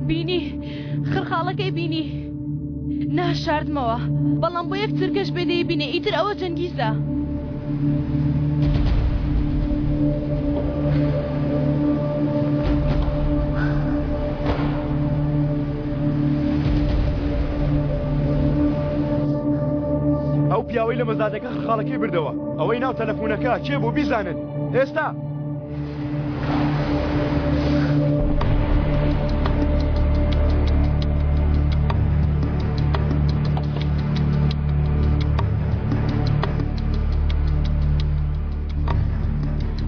بینی خڕخاڵەکەی بینی نا شاردمەوە بەڵام بۆ یەک چرکەش بێ دەیبینێ ئیتر ئەوە جەنگیزە. ئەو پیاوەی لە مەزادەکە خاڵەکەی بردەوە ئەوەی ناو تەلەفونەکە کێ بوو بیزانن ئێستا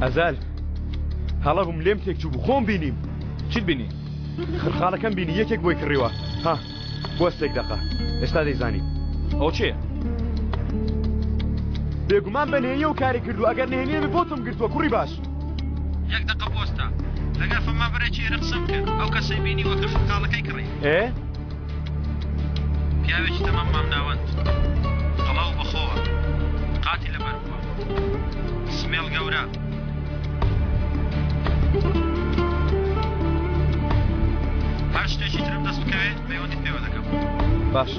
ئەزال هەڵە بووم لێم تێک چوو بوو خۆم بینیم چیت بینی؟ خرخاڵەکەم بینی یەکێک بۆی کڕیوە ها بوەستێک دەقە ئێستا دەیزانی ئەو چێ؟ بێگومان بە نهێنیەوە کاری کردووە ئەگەر نهێنیە بێ بۆتم گرتووە کوڕی باش. یەک دەقە بوەستە لەگەر فەرمانبەرێکی ئێرە قسەم کرد ئەو کەسەی بینیوە کە خڕخاڵەکەی کڕی. ئێ؟ پیاوێکی تەمەن مامناوەند قەڵەو بەخۆوە قاتی لەبەر بووە سمێڵ گەورە. هەر شتێکی ترم دەست بکەوێ پەیوەندیت پێوە دەکەم. باش.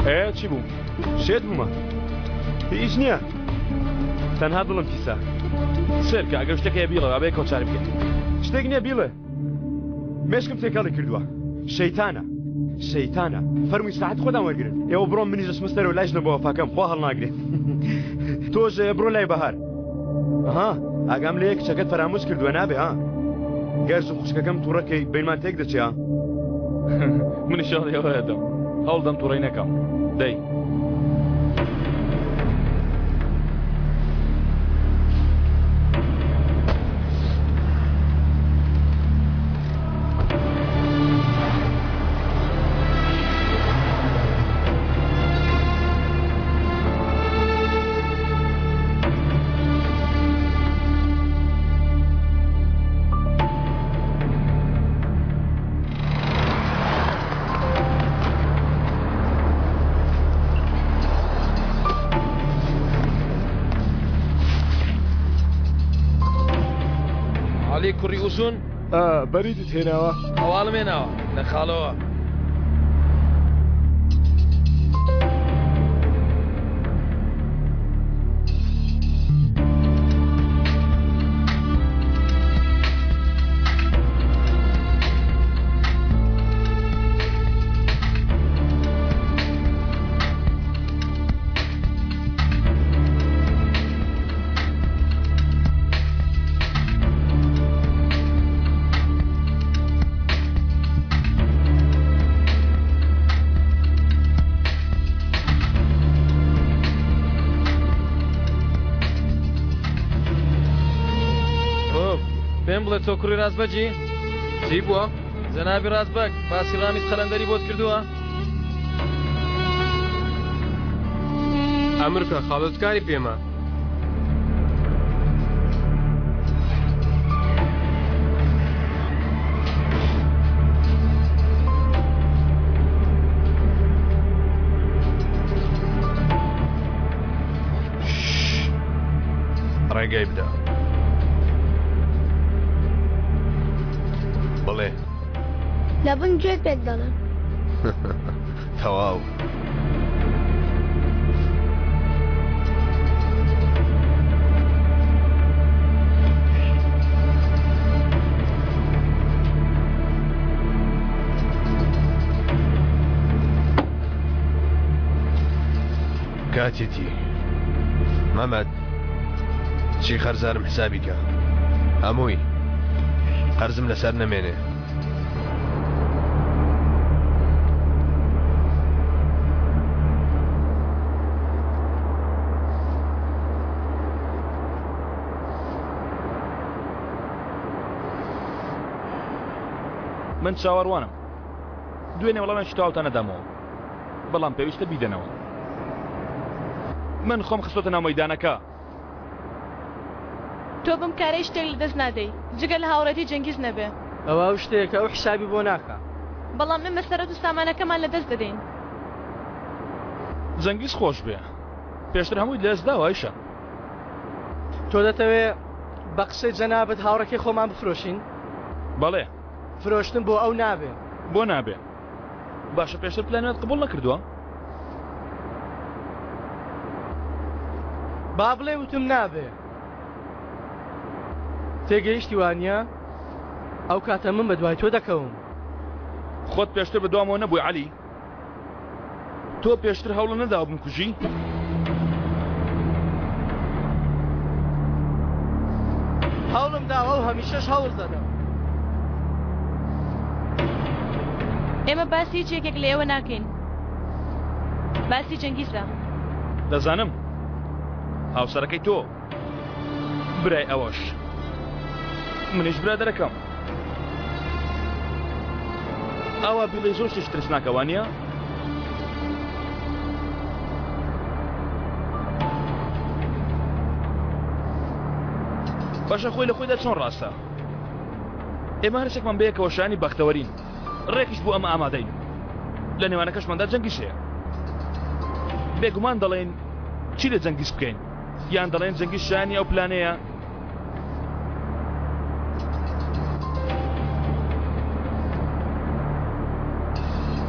ئێ چی بوو؟ شێت بوومە. هیچ نییە. تەنها دڵم پیسە. سێرکە ئەگەر شتێک هەیە بیڵێ با بەیەکەوە چاری بکەین. شتێک نییە بیڵێ. مێشکم تێکەڵی کردووە. شەیتانە. شەیتانە. فەرمووی ساعەت خۆتان وەرگرن. ئێوە بڕۆن منیش دەچمە سەرەوە لای ژنە بەوەفاکەم خوا هەڵناگرێت. تۆش بڕۆ لای بەهار. ها ئاگام لێیە کچەکەت فەرامۆش کردووە نابێ ها گەر زوو خوشکەکەم تووڕە کەی بەینمان تێک دەچێ ها. منیش هەوڵی ئەوە ئەدەم هەوڵ دەم تووڕەی نەکەم دەی. عەلی کوڕی ئوزون بەریدت هێناوە؟ هەواڵم هێناوە لە خاڵەوە. پێم بڵێ تۆ کوڕی ڕازبەگی؟ چی بووە؟ جەنابی ڕازبەگ باسی ڕامیز قەلەندەری بۆت کردووە؟ ئەمرکە خاڵۆ چ کاری پێمە؟ ڕێگەی بدە بڵێ لە بن گوێت پێت دەڵێم. تەواو. کاتێتی مەمەد چی قەرزارم حسابی کە هەمووی قەرزم لەسەر نەمێنێ. من چاوەڕوانم دوێنێ وەڵامێکی تەواوتان نەدامەوە بەڵام پێویستە بیدەنەوە من خۆم خستۆتە ناو مەیدانەکە. تۆ بەم کارەی شتێک لە دەست نادەی جگە لە هاوڕێتی جەنگیز نەبێ. ئەوە ئەو شتەیە کە ئەو حیسابی بۆ ناکا. بەڵام ئێمە سەرەت و سامانەکەمان لە دەست دەدەین. جەنگیز خۆش بێ پێشتر هەموویت لە دەست داوە ئایشە. تۆ دەتەوێ بە قسەی جەنابت هاوڕێکەی خۆمان بفرۆشین؟ بەڵێ. فرۆشتن بۆ ئەو نابێ. بۆ نابێ؟ باشە پێشتر پلانت قبوڵ نەکردووە؟ با بڵێ وتم نابێ. تێگەیشتی وانییە؟ ئەو کاتە من بەدوای تۆ دەکەوم. خۆت پێشتر بەدوامەوە نەبووی عەلی؟ تۆ پێشتر هەوڵە نەداوە بمکوژی؟ هەوڵم داوە و هەمیشەش هەوڵ دەدەم. ئێمە باسی هیچ یەکێک لە ئێوە ناکەین. باسی جەنگیزە. دەزانم. هاوسەرەکەی تۆ. برای ئەوەش. منیش برادەرەکەم. ئاوا بیڵێ زۆر شتێکی ترسناکە وانییە؟ باشە خۆی لە خۆیدا چۆن ڕاستە؟ ئێمە هەرسێکمان بەیەکەوە شایانی بەختەوەرین ڕێکیش بۆ ئەمە ئامادەین لە نێوانەکەشماندا جەنگیش هەیە بێگومان دەڵێن چی لە جەنگیز بکەین یان دەڵێن جەنگیز شایانی ئەو پلانەیە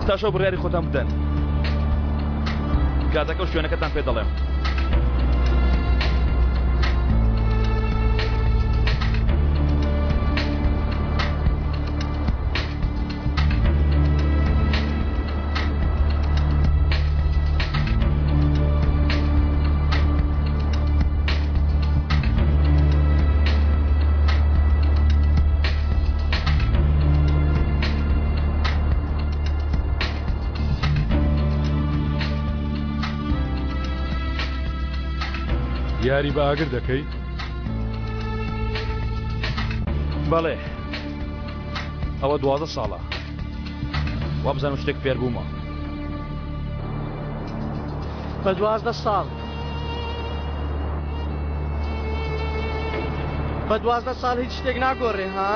تا شەو بڕیاری خۆتان بدەن کاتەکە و شوێنەکەتان پێ دەڵێم. یاری بە ئاگر دەکەی؟ بەڵێ ئەوە 12 ساڵە وابزانم شتێک فێر بوومە. بە 12 ساڵ بە 12 ساڵ هیچ شتێک ناگۆڕێ ها؟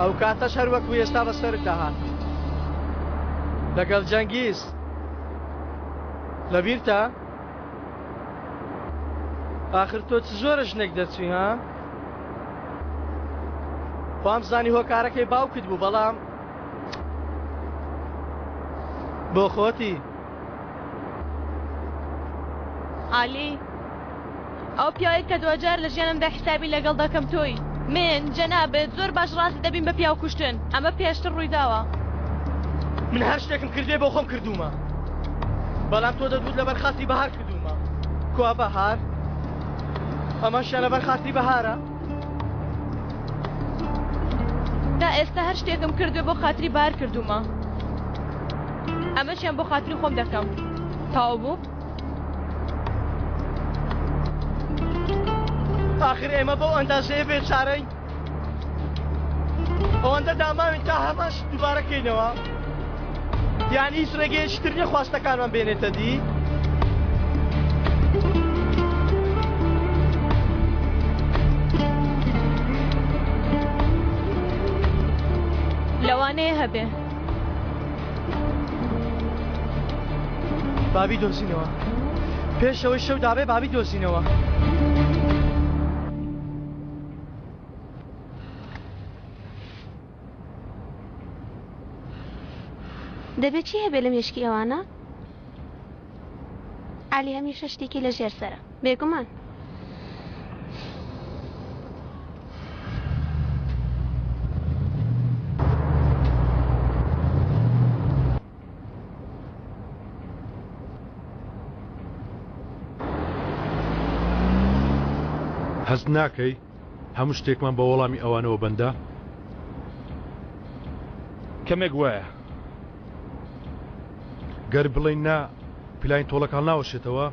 ئەو کاتەش هەر وەکو ئێستا بەسەرت داهاتم لەگەڵ جەنگیز لەبیرتە؟ ئاخر تۆ چ زۆرە ژنێک دەچوی ها؟ وامزانی هۆکارەکەی باوکت بوو بەڵام بۆ خۆتی. عالی ئەو پیاوەی کە دواجار لە ژیانمدا حیسابی لەگەڵ دەکەم تۆی. من، جەنابت، زۆر باش ڕازی دەبین بە پیاو کوشتن. ئەمە پێشتر ڕوویداوە. من هەر شتێکم کردبێ بۆ خۆم کردوومە. بەڵام تۆ دەتوت لەبەر خاتری بەهار کردوومە. کوا بەهار؟ ئەمەشیان لەبەر خاتری بەهارە؟ تا ئێستا هەر شتێکم کردوێ بۆ خاتری بار کردوومە. ئەمەشیان بۆ خاتری خۆم دەکەم. تەواو بوو؟ ئاخر ئێمە بەو ئەندازەیە بێچارەین ئەوەندە داماوین تا هەمان شت دووبارە کەینەوە یان هیچ ڕێگەیەکی تر نییە خواستەکانمان بێنێتە دی لەوانەیە هەبێ بابی دۆزینەوە پێش ئەوەی شەو دابێ بابی دۆزینەوە. دەبێت چی هەبێ لە مێشکی ئەوانە؟ عەلی هەمیشە شتێکی لە ژێر سەرە بێگومان. هەست ناکەی هەموو شتێکمان بە وەڵامی ئەوانەوە بەندە؟ کەمێک وایە. گەر بڵێین نا، پلانی تۆڵەکە هەڵناوەشێتەوە؟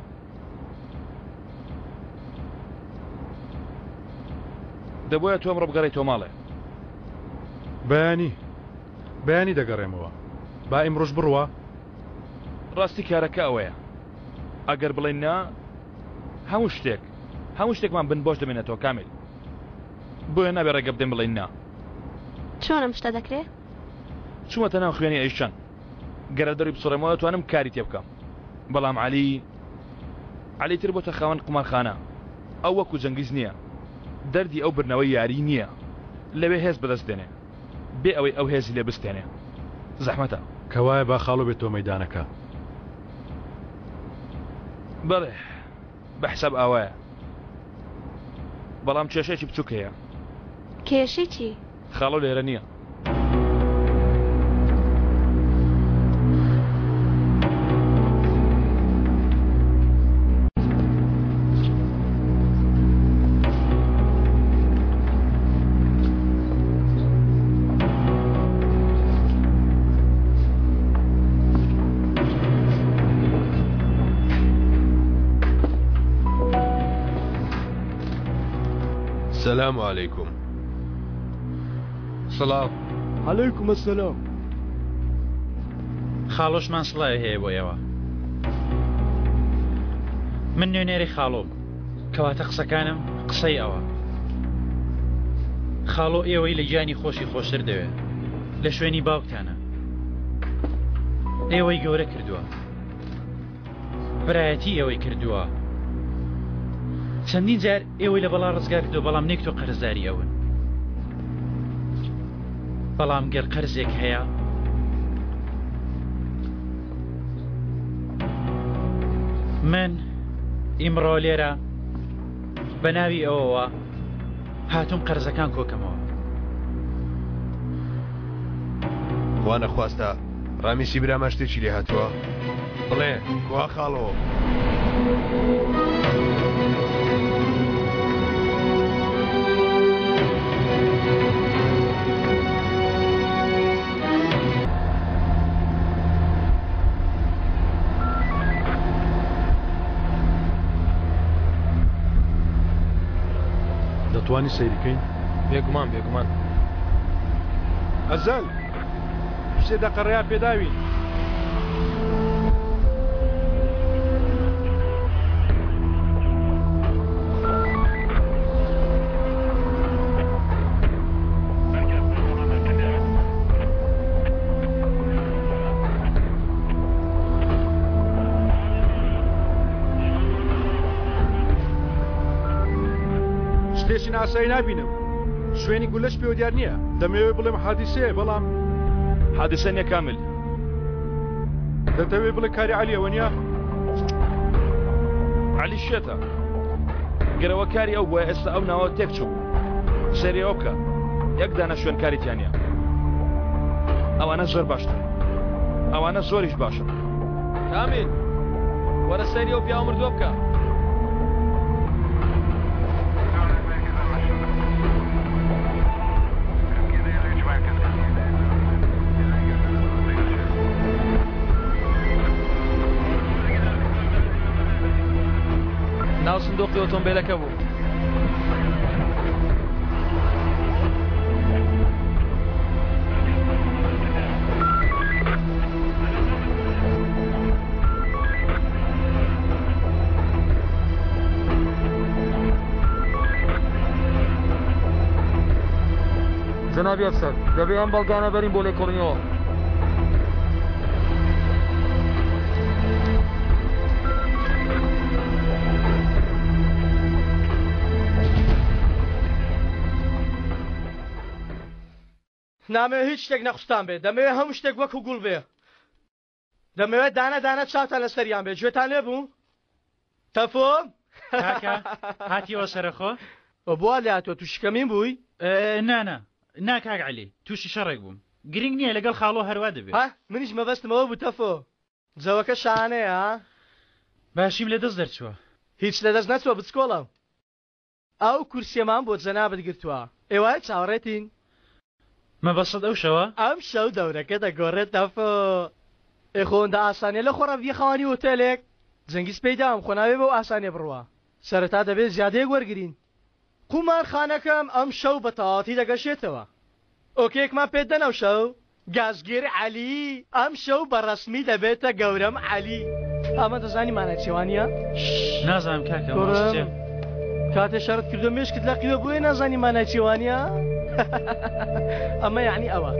دەبوایە تۆ ئەمڕۆ بگەڕێیتەوە ماڵێ. بەیانی، بەیانی دەگەڕێمەوە. با ئیمڕۆش بڕوا. ڕاستی کارەکە ئەوەیە. ئەگەر بڵێین نا، هەموو شتێک، هەموو شتێکمان بن بۆش دەمێنێتەوە کامیل. بۆیە نابێ ڕێگە بدەین بڵێین نا. چۆن ئەم شتە دەکرێ؟ چوومەتە ناو خوێنی ئەیشەن. گەر لە دەروی بسڕێمەوە دەتوانم کاری تێ بکەم. بەڵام عەلی، عەلی تر بۆتە خاوەن قومارخانە. ئەو وەکو جەنگیز نییە. دەردی ئەو بردنەوەی یاری نییە. لەوێ هێز بەدەست دێنێ. بێ ئەوەی ئەو هێزی لێ بستێنێ. زەحمەتە. کەوایە با خاڵۆ بێتەوە مەیدانەکە. بەڵێ، بە حساب ئاوایە. بەڵام کێشەیەکی بچووک هەیە. کێشەی چی؟ خاڵۆ لێرە نییە. سلام علیکم سڵاو علیکم السلام خاڵۆشمان سڵاوی هەیە بۆ ئێوە من نوێنەری خاڵۆم کەواتە قسەکانم قسەی ئەوە خاڵۆ ئێوەی لە گیانی خۆشی خۆشتر دەوێت لە شوێنی باوکتانە ئێوەی گەورە کردووە برایەتی ئێوەی کردووە چەندین جار ئێوەی لە بەڵا ڕزگار کردووە بەڵام نێک تۆ قەرزداری ئەون بەڵام گەر قەرزێک هەیە من ئیمڕۆ لێرە بە ناوی ئەوەوە هاتووم قەرزەکان کۆکەمەوە. خوا نەخواستە ڕامیسی برامان شتێکی لێ هاتووە؟ بڵێ کوا خاڵۆ؟ دەتوانی سەیری کەین؟ بێگومان بێگومان. ئەزەل سێ دەقە ڕێیان پێداوین. شتێکی ناسایی نابینم شوێنی گولەش پێوە دیار نییە دەمەوێت بڵێم حادیسەیە بەڵام حادیسە نییە کامل دەتەوێت بڵێ کاری عەلیەوە نییە عەلی شێتە گەرەوە کاری ئەو بۆیە ئێستا ئەو ناوە تێک چوو سەیری ئەوە بکە یەک دانە شوێنکاری تیا نییە ئەوانە زۆر باشتر ئەوانە زۆریش باشن کامیل وەرە سەیری ئەو پیاوە مردووە بکە. ناو سندوقی ئۆتۆمبیلەکە بوو. جەنابی ئەفسەر دەبێ ئەم بەڵگانە بەرین بۆ لێکۆڵینەوە. نامەوێت هیچ شتێک نەخوستان بێت دەمەوێت هەموو شتێک وەکو گوڵ بێ دەمەوێت دانە دانە چاوتان لەسەریان بێت گوێتان لێ بوو تەفۆ کاکە هاتیەوە سەرەخۆ بۆ لێ هاتووە تووشی کەمین بووی نانا نا کاک عەلی تووشی شەڕێک بووم گرنگ نییە لەگەڵ خاڵۆ هەروا دەبێ ها منیش مەبەستم ئەوە بوو تەفۆ جەوەکە شانەیە ها باشیم لە دەست دەرچووە هیچ لە دەست نەچووە بچکۆڵە ئەو کورسیەمان بۆ جەنابت گرتووە ئێوارە چاوەڕێتین. مەبەستت ئەو شەوە؟ ئەم شەو دەورەکە دەگۆڕێت تەفۆ. ئێ خۆ ئەوەندە ئاسانیە لە خۆڕا ببیە خاوەنی ئۆتێلێک؟ جەنگیز پێی داوم خۆ نابێ بەو ئاسانیە بڕوا سەرەتا دەبێ زیادەیەک وەرگرین. قومارخانەکەم ئەم شەو بە تەواوەتی دەگەشێتەوە. ئۆکەیەکمان پێت دەن ئەو شەو؟ گازگر عەلی ئەم شەو بە ڕەسمی دەبێتە گەورەم عەلی. ئەمە دەزانی مانای چیە وانیە؟ نازانم کاکە مەبەست چیە؟ کاتێ شەڕت کردوە مێشکت لەقیوە بۆیە نازانی مانای چیە وانیە؟ ئەمە یعنی ئەوە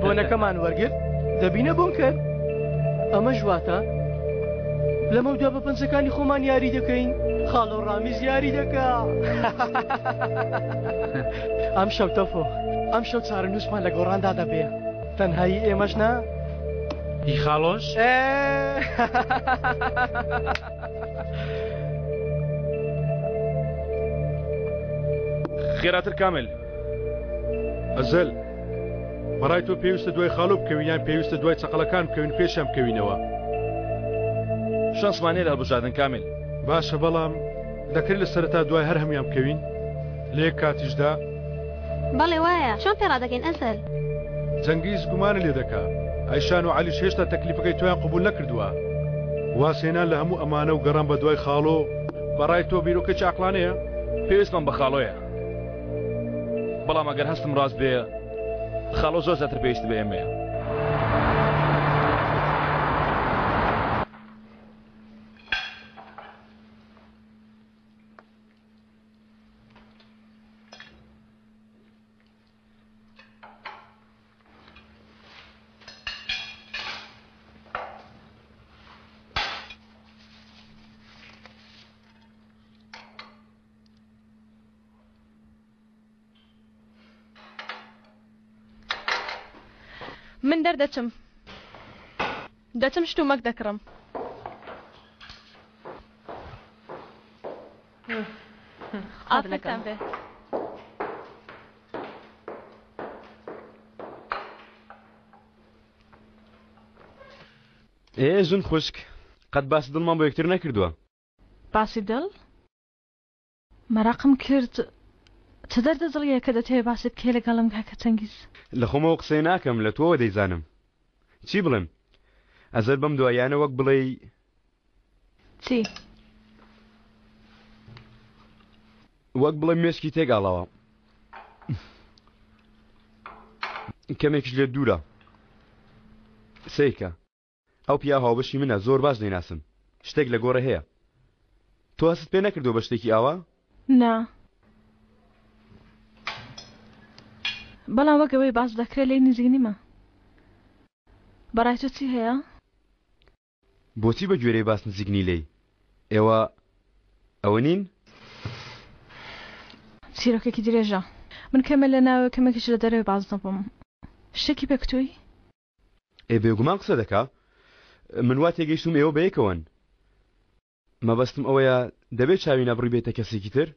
بۆنەکەمان وەرگرت دەبینە بۆنکەر ئەمەش واتە. لەمەودوا بە پەنجەکانی خۆمان یاری دەکەین خاڵۆ ڕامیز یاری دەکا ئەم شەو تەفۆ ئەم شەو چارەنووسمان لە گۆڕاندا دەبێ تەنهایی ئێمەش نا هی خاڵۆش خێراتر کامل ئەزەل بەڕای تۆ پێویستە دوای خاڵۆ بکەوین یان پێویستە دوای چەقەڵەکان بکەوین پێشیان بکەوینەوە؟ شانسمان نیە لە هەڵبژاردن کامیل. باشە بەڵام دەکرێت لە سەرەتا دوای هەر هەموویان بکەوین لە یەک کاتیشدا؟ بەڵێ وایە چۆن پێ ڕادەکەین ئەزەل؟ جەنگیز گومانت لێ دەکا ئایشان و عەلیش هێشتا تەکلیفەکەی تۆیان قبوڵ نەکردووە وازهێنان لە هەموو ئەمانە و گەڕان بە دوای خاڵۆ بەڕای تۆ بیرۆکەیەکی عەقڵانەیە؟ پێویستمان بە خاڵۆیە. بەڵام ئەگەر هەستم ڕاست بێ خاڵۆ زۆر زیاتر پێویستی بە ئێمەیە. من دەردەچم دەچم شتومەک دەکڕم. ئافرەتان بێ. ئێ ژن خوشک قەت باسی دڵمان بۆ یەکتر نەکردووە. باسی دڵ؟ مەراقم کرد چ دەردە دڵیەکە دەتەوێ باسی بکەی لەگەڵم کاکە چەنگیز؟ لە خۆمەوە قسەی ناکەم لە تۆوە دەیزانم چی بڵێم ئەزەل بەم دواییانە وەک بڵێی. چی؟ وەک بڵێ مێشکی تێک ئاڵاوە کەمێکیش لێت دوورە سەیرکە ئەو پیاو هاوبەشی منە زۆر باش دەیناسم شتێک لە گۆڕێ هەیە تۆ هەستت پێ نەکردووە بە شتێکی ئاوا؟ نا بەڵام وەک ئەوەی باس دەکرێت لێی نزیک نیمە بەڕای تۆ چی هەیە؟ بۆچی بە گوێرەی باس نزیک نی لێی؟ ئێوە ئەوە نین؟ چیرۆکێکی درێژە من کەمێ لە ناوێ کەمێکیش لە دەرەوەی بازنە بووم شتێکی پێ کوتووی؟ ئێ بێگومان قسە دەکا من وا تێگەیشتوم ئێوە بەیەکەوەن مەبەستم ئەوەیە دەبێت چاوی نەبڕیبێتە کەسێکی تر؟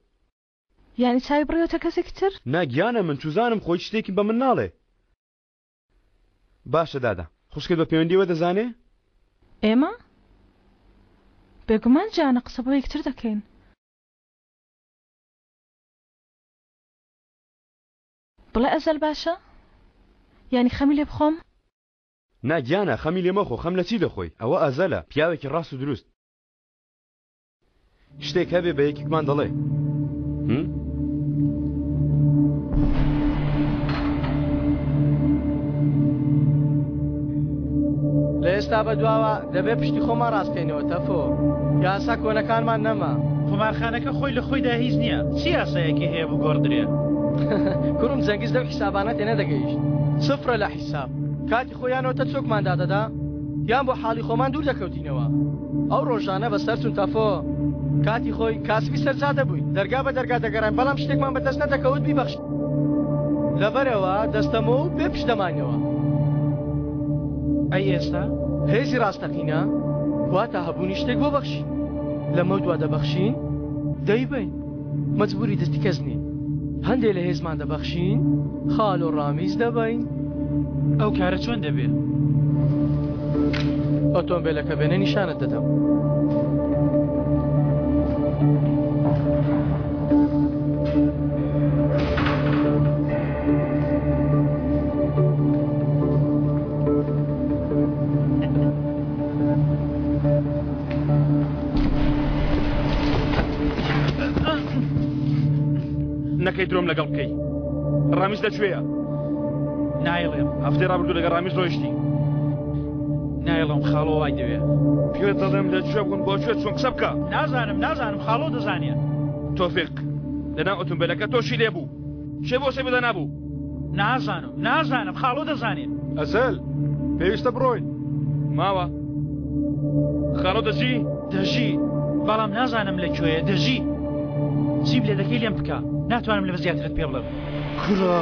یانی چاوی بڕیوەتە کەسێکی تر؟ نا گیانە من چوزانم خۆ هیچ شتێکی بە من ناڵێ. باشە دادە خوشکت بە پەیوەندیەوە دەزانێ؟ ئێمە؟ بێگومان جانە قسە بۆ یەکتر دەکەین. بڵێ ئەزەل باشە؟ یانی خەمی لێ بخۆم؟ نا گیانە خەمی لێ مەخۆ خەم لە چی دەخۆی ئەوە ئەزەلە پیاوێکی ڕاست و دروست شتێک هەبێ بە یەکێکمان دەڵێ هم؟ لە ئێستا بە دواوە دەبێ پشتی خۆمان ڕاستکەینەوە تەفۆ یاسا کۆنەکانمان نەما. قومارخانەکە خۆی لە خۆیدا هیچ نییە چ یاسایەکی هەیە بگۆڕدرێ؟ کوڕم جەنگیز لەو حیسابانە تێنەدەگەیشت سفرە لە حیساب کاتی خۆی یان نۆتە چۆکمان دادەدا یان بۆ حاڵی خۆمان دوور دەکەوتینەوە ئەو ڕۆژانە بەسەر چوون تەفۆ کاتی خۆی کاسبی سەر جادە بووین دەرگا بە دەرگا دەگەڕاین بەڵام شتێکمان بەدەست نەدەکەوت بیبەخشین لەبەرئەوە دەستەمۆ و بێ پشت دەماینەوە. ئەی ئێستا؟ هێزی ڕاستەقینە واتە هەبوونی شتێک بۆ بەخشین. لەمەودوا دەبەخشین، دەیبەین. مەجبووری دەستی کەس نین. هەندێ لە هێزمان دەبەخشین، خاڵ و ڕامیز دەبەین. ئەو کارە چۆن دەبێ؟ ئۆتۆمبێلەکە بێنە نیشانت دەدەم. نەکەی درۆم لەگەڵ بکەی ڕامیز لەکوێیە؟ نایڵێم. هەفتەی ڕابردوو لەگەڵ ڕامیز ڕۆیشتی. نایڵم خاڵۆ وای دەوێ. پێت دەڵێم لە کوێ بوون بۆ کوێ چوون قسە بکە. نازانم نازانم خاڵۆ دەزانێ. تۆفیق لەناو ئۆتۆمبێلەکە تۆشی لێ بوو کێ بۆ سەی بەدەنابوو؟ نازانم نازانم خاڵۆ دەزانێ. ئەزەل پێویستە بڕۆین. ماوە. خاڵۆ دەژی؟ دەژی بەڵام نازانم لە کوێیە دەژی چیم لێ دەکەی لێم بکە ناتوانم لەمە زیاترت پێ بڵێم. کورە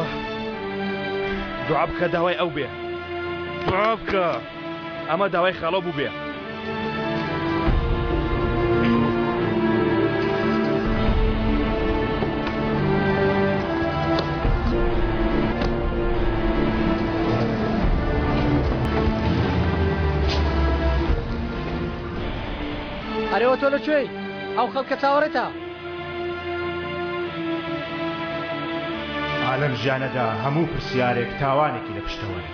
دوعا بکە داوای ئەو بێ دوعا بکە ئەمە داوای خاڵۆ بوو بێ. ئەرێوە تۆ لە کوێی؟ ئەو خەڵکە چاوەڕێتە. ئا لەم ژیانەدا هەموو پرسیارێک تاوانێکی لە پشتەوەیە.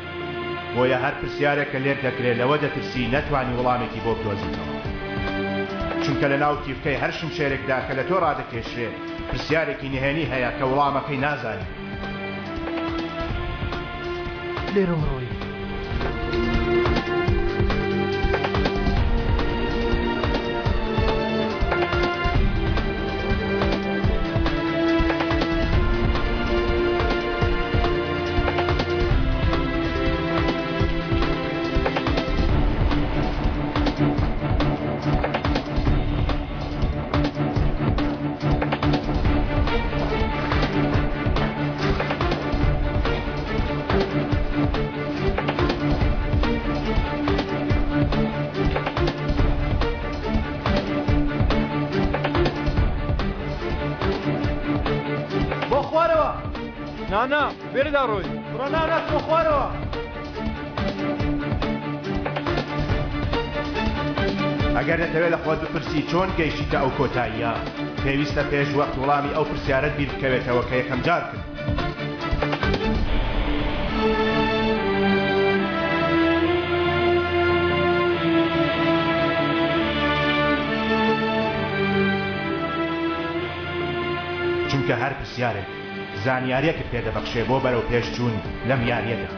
بۆیە هەر پرسیارێک کە لێت دەکرێ لەوە دەترسی نەتوانی وڵامێکی بۆ بدۆزیتەوە. چونکە لە ناو تیفکەی هەر شمشێرێکدا کە لە تۆ ڕادەکێشرێ پرسیارێکی نهێنی هەیە کە وڵامەکەی نازانی. لێرەوە ڕۆیی. بۆ خوارەوە نا نا بێرەدا ڕۆی بڕۆ نا نا بۆ خوارەوە. ئەگەر دەتەوێت لە خۆت بپرسی چۆن گەیشتیتە ئەو کۆتاییە، پێویستە پێش وەخت وڵامی ئەو پرسیارەت بیر بکەوێتەوە کە یەکەم جار کردت. چونکە هەر پرسیارێک زانیاریەکت پێ دەبەخشێ بۆ بەرەو پێش چوون لەم یاریەدا.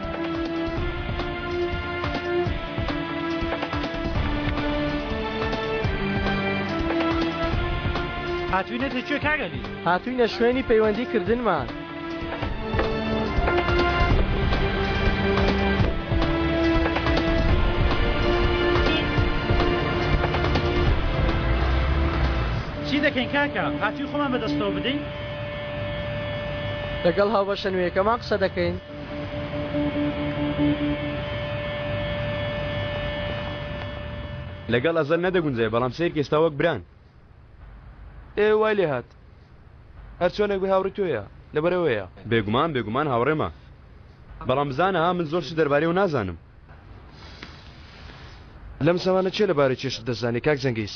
هاتوینەتە کوێ کاک عەلی؟ هاتوینە شوێنی پەیوەندی کردنمان. چی دەکەین کاکە؟ هاتووی خۆمان بەدەستەوە بدەین؟ لەگەڵ هاوبەشە نوێیەکەمان قسە دەکەین. لەگەڵ ئەزەل نەدەگونجای بەڵام سەیرکە ئێستا وەک بران. ئێ وای لێ هات هەر چۆنێک بێ هاوڕێی تۆیە لەبەرئەوەیە. بێگومان بێگومان هاوڕێمە بەڵام بزانە ها من زۆر شت دەربارەیەوە نازانم. لەم زەمانە کێ لەبارەی چێشت دەزانێ کاک جەنگیز؟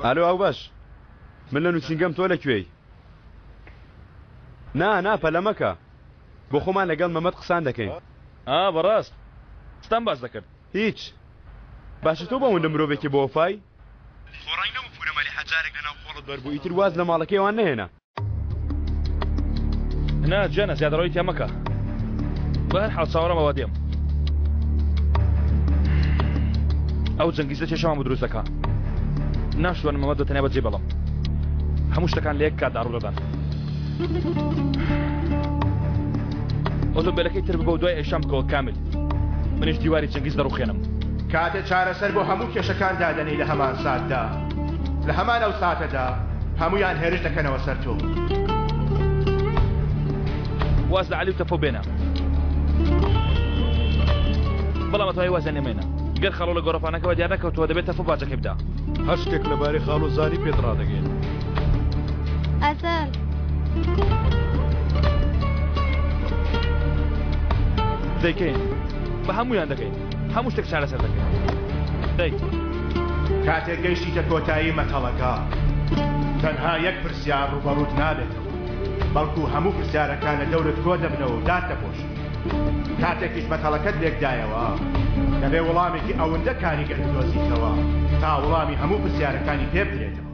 ئالۆ ئاوباش من لە نووسینگەم تۆ لە کوێی؟ نا نا پەلە مەکە بۆ خۆمان لەگەڵ مەمەد قسان دەکەین. ئا بەڕاست چتان باس دەکرد؟ هیچ. باشە تۆ بۆ ئەوەندە مرۆڤێکی بەوەفای؟ خۆڕای نەبوو پورە مەلیحە جارێک لەناو خۆڵت بەربوو ئیتر واز لە ماڵەکەی ئەوان نەهێنا. نا گیانە زیادەڕەوی تیا مەکە بەهەر حاڵ چاوەڕێم ئەوە دێم ئەو جەنگیزە کێشەمان بۆ دروست دەکا ناشتوانم ئەمە بە تەنیا بەجێ بڵم هەموو شتەکان لە یەک کاتدا ڕوو دەدەن ئۆتۆمبیلەکەی تر ببە و دوای ئەیشان بکەوە کامل منیش دیواری جەنگیز دەڕوخێنم کاتێ چارەسەر بۆ هەموو کێشەکان دادەنێی لە هەمان ساتدا لە هەمان ئەو ساتەدا هەموویان هێرش دەکەنەوە سەر تۆ. واز لە عەلی و تەپۆ بێنە. بەڵام ئەتوانی وازیان لێ مێنە. گەر خاڵۆ لە گۆڕەپانەکەوە دیار نەکەوتووە دەبێت تەپۆ باجەکەی بدا. هەر شتێک لەبارەی خاڵۆ زانی پێت ڕادەگەیەنم. ئەزەل. دەیکەین. بە هەموویان دەگەین. هەموو شتێک چارەسەر دەکەین. دەی. کاتێک گەیشتیتە کۆتایی مەتەڵەکە، تەنها یەک پرسیار ڕووبەڕووت نابێتەوە، بەڵکو هەموو پرسیارەکان لە دەورت کۆدەبنەوە و داتدەپۆشن. کاتێکیش مەتەڵەکەت لێکدایەوە، دەبێ وڵامێکی ئەوندە کاریگەر بدۆزیتەوە تا وڵامی هەموو پرسیارەکانی پێ بدرێتەوە.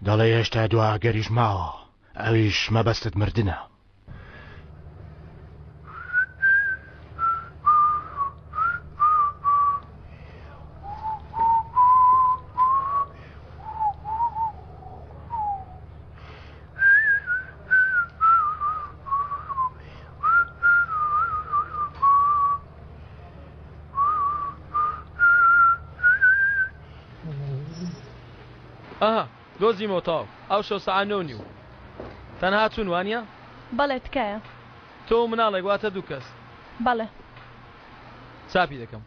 دەڵێی هێشتا دوا ئەگەریش ماوە، ئەویش مەبەستت مردنە. ئەها دۆزیمەوە تەواو ئەوشەو سەعات نۆ و نیو تەنها چوون وانیە؟ بەڵێ تکایە. تۆ و مناڵێک واتە دوو کەس. بەڵێ. چاپی دەکەم.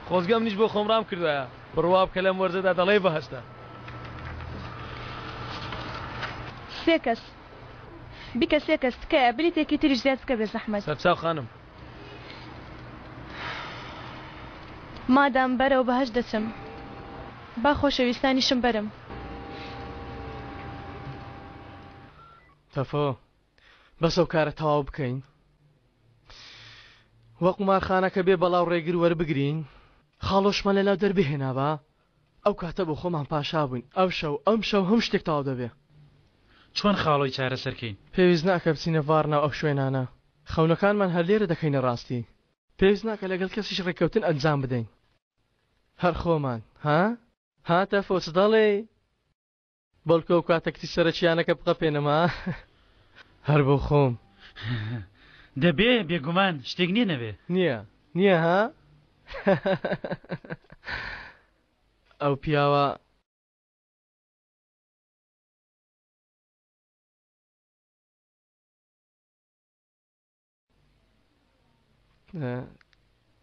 خۆزگە منیش بۆ خۆم ڕام کردوایە بڕوا بکە لەم وەرزەدا دەڵێی بەهەشتە. سێ کەس بیکە سێ کەس تکایە بلیتێکی تریش زیاد بکە بێ زەحمەت. سەرچاو خانم. مادام بەرەو بەهەشت دەچم با خۆشەویستانیشم بەرم. تەفۆ بەس ئەو کارە تەواو بکەین وە قومارخانەکە بێ بەڵا و ڕێگر وەربگرین خاڵۆشمان لەلاو دەربهێنابا ئەو کاتە بۆ خۆمان پاشا بووین ئەوشەو ئەمشەو هەموو شتێک تەواو دەبێ. چۆن خاڵۆی چارەسەر کەین؟ پێویست ناکا بچینە ڤارنا و ئەو شوێنانە خەونەکانمان هەر لێرە دەکەینە ڕاستی پێویست ناکا لەگەڵ کەسیش ڕێککەوتن ئەنجام بدەین هەر خۆمان ها؟ ها تەفۆ چ دەڵێی؟ بەڵکو ئەو کاتە کچی سەرەکییانەکە بقەپێنم ها هەر بۆ خۆم. دەبێ بێگومان شتێک نییە نەبێ. نییە نییە ها ئەو پیاوە.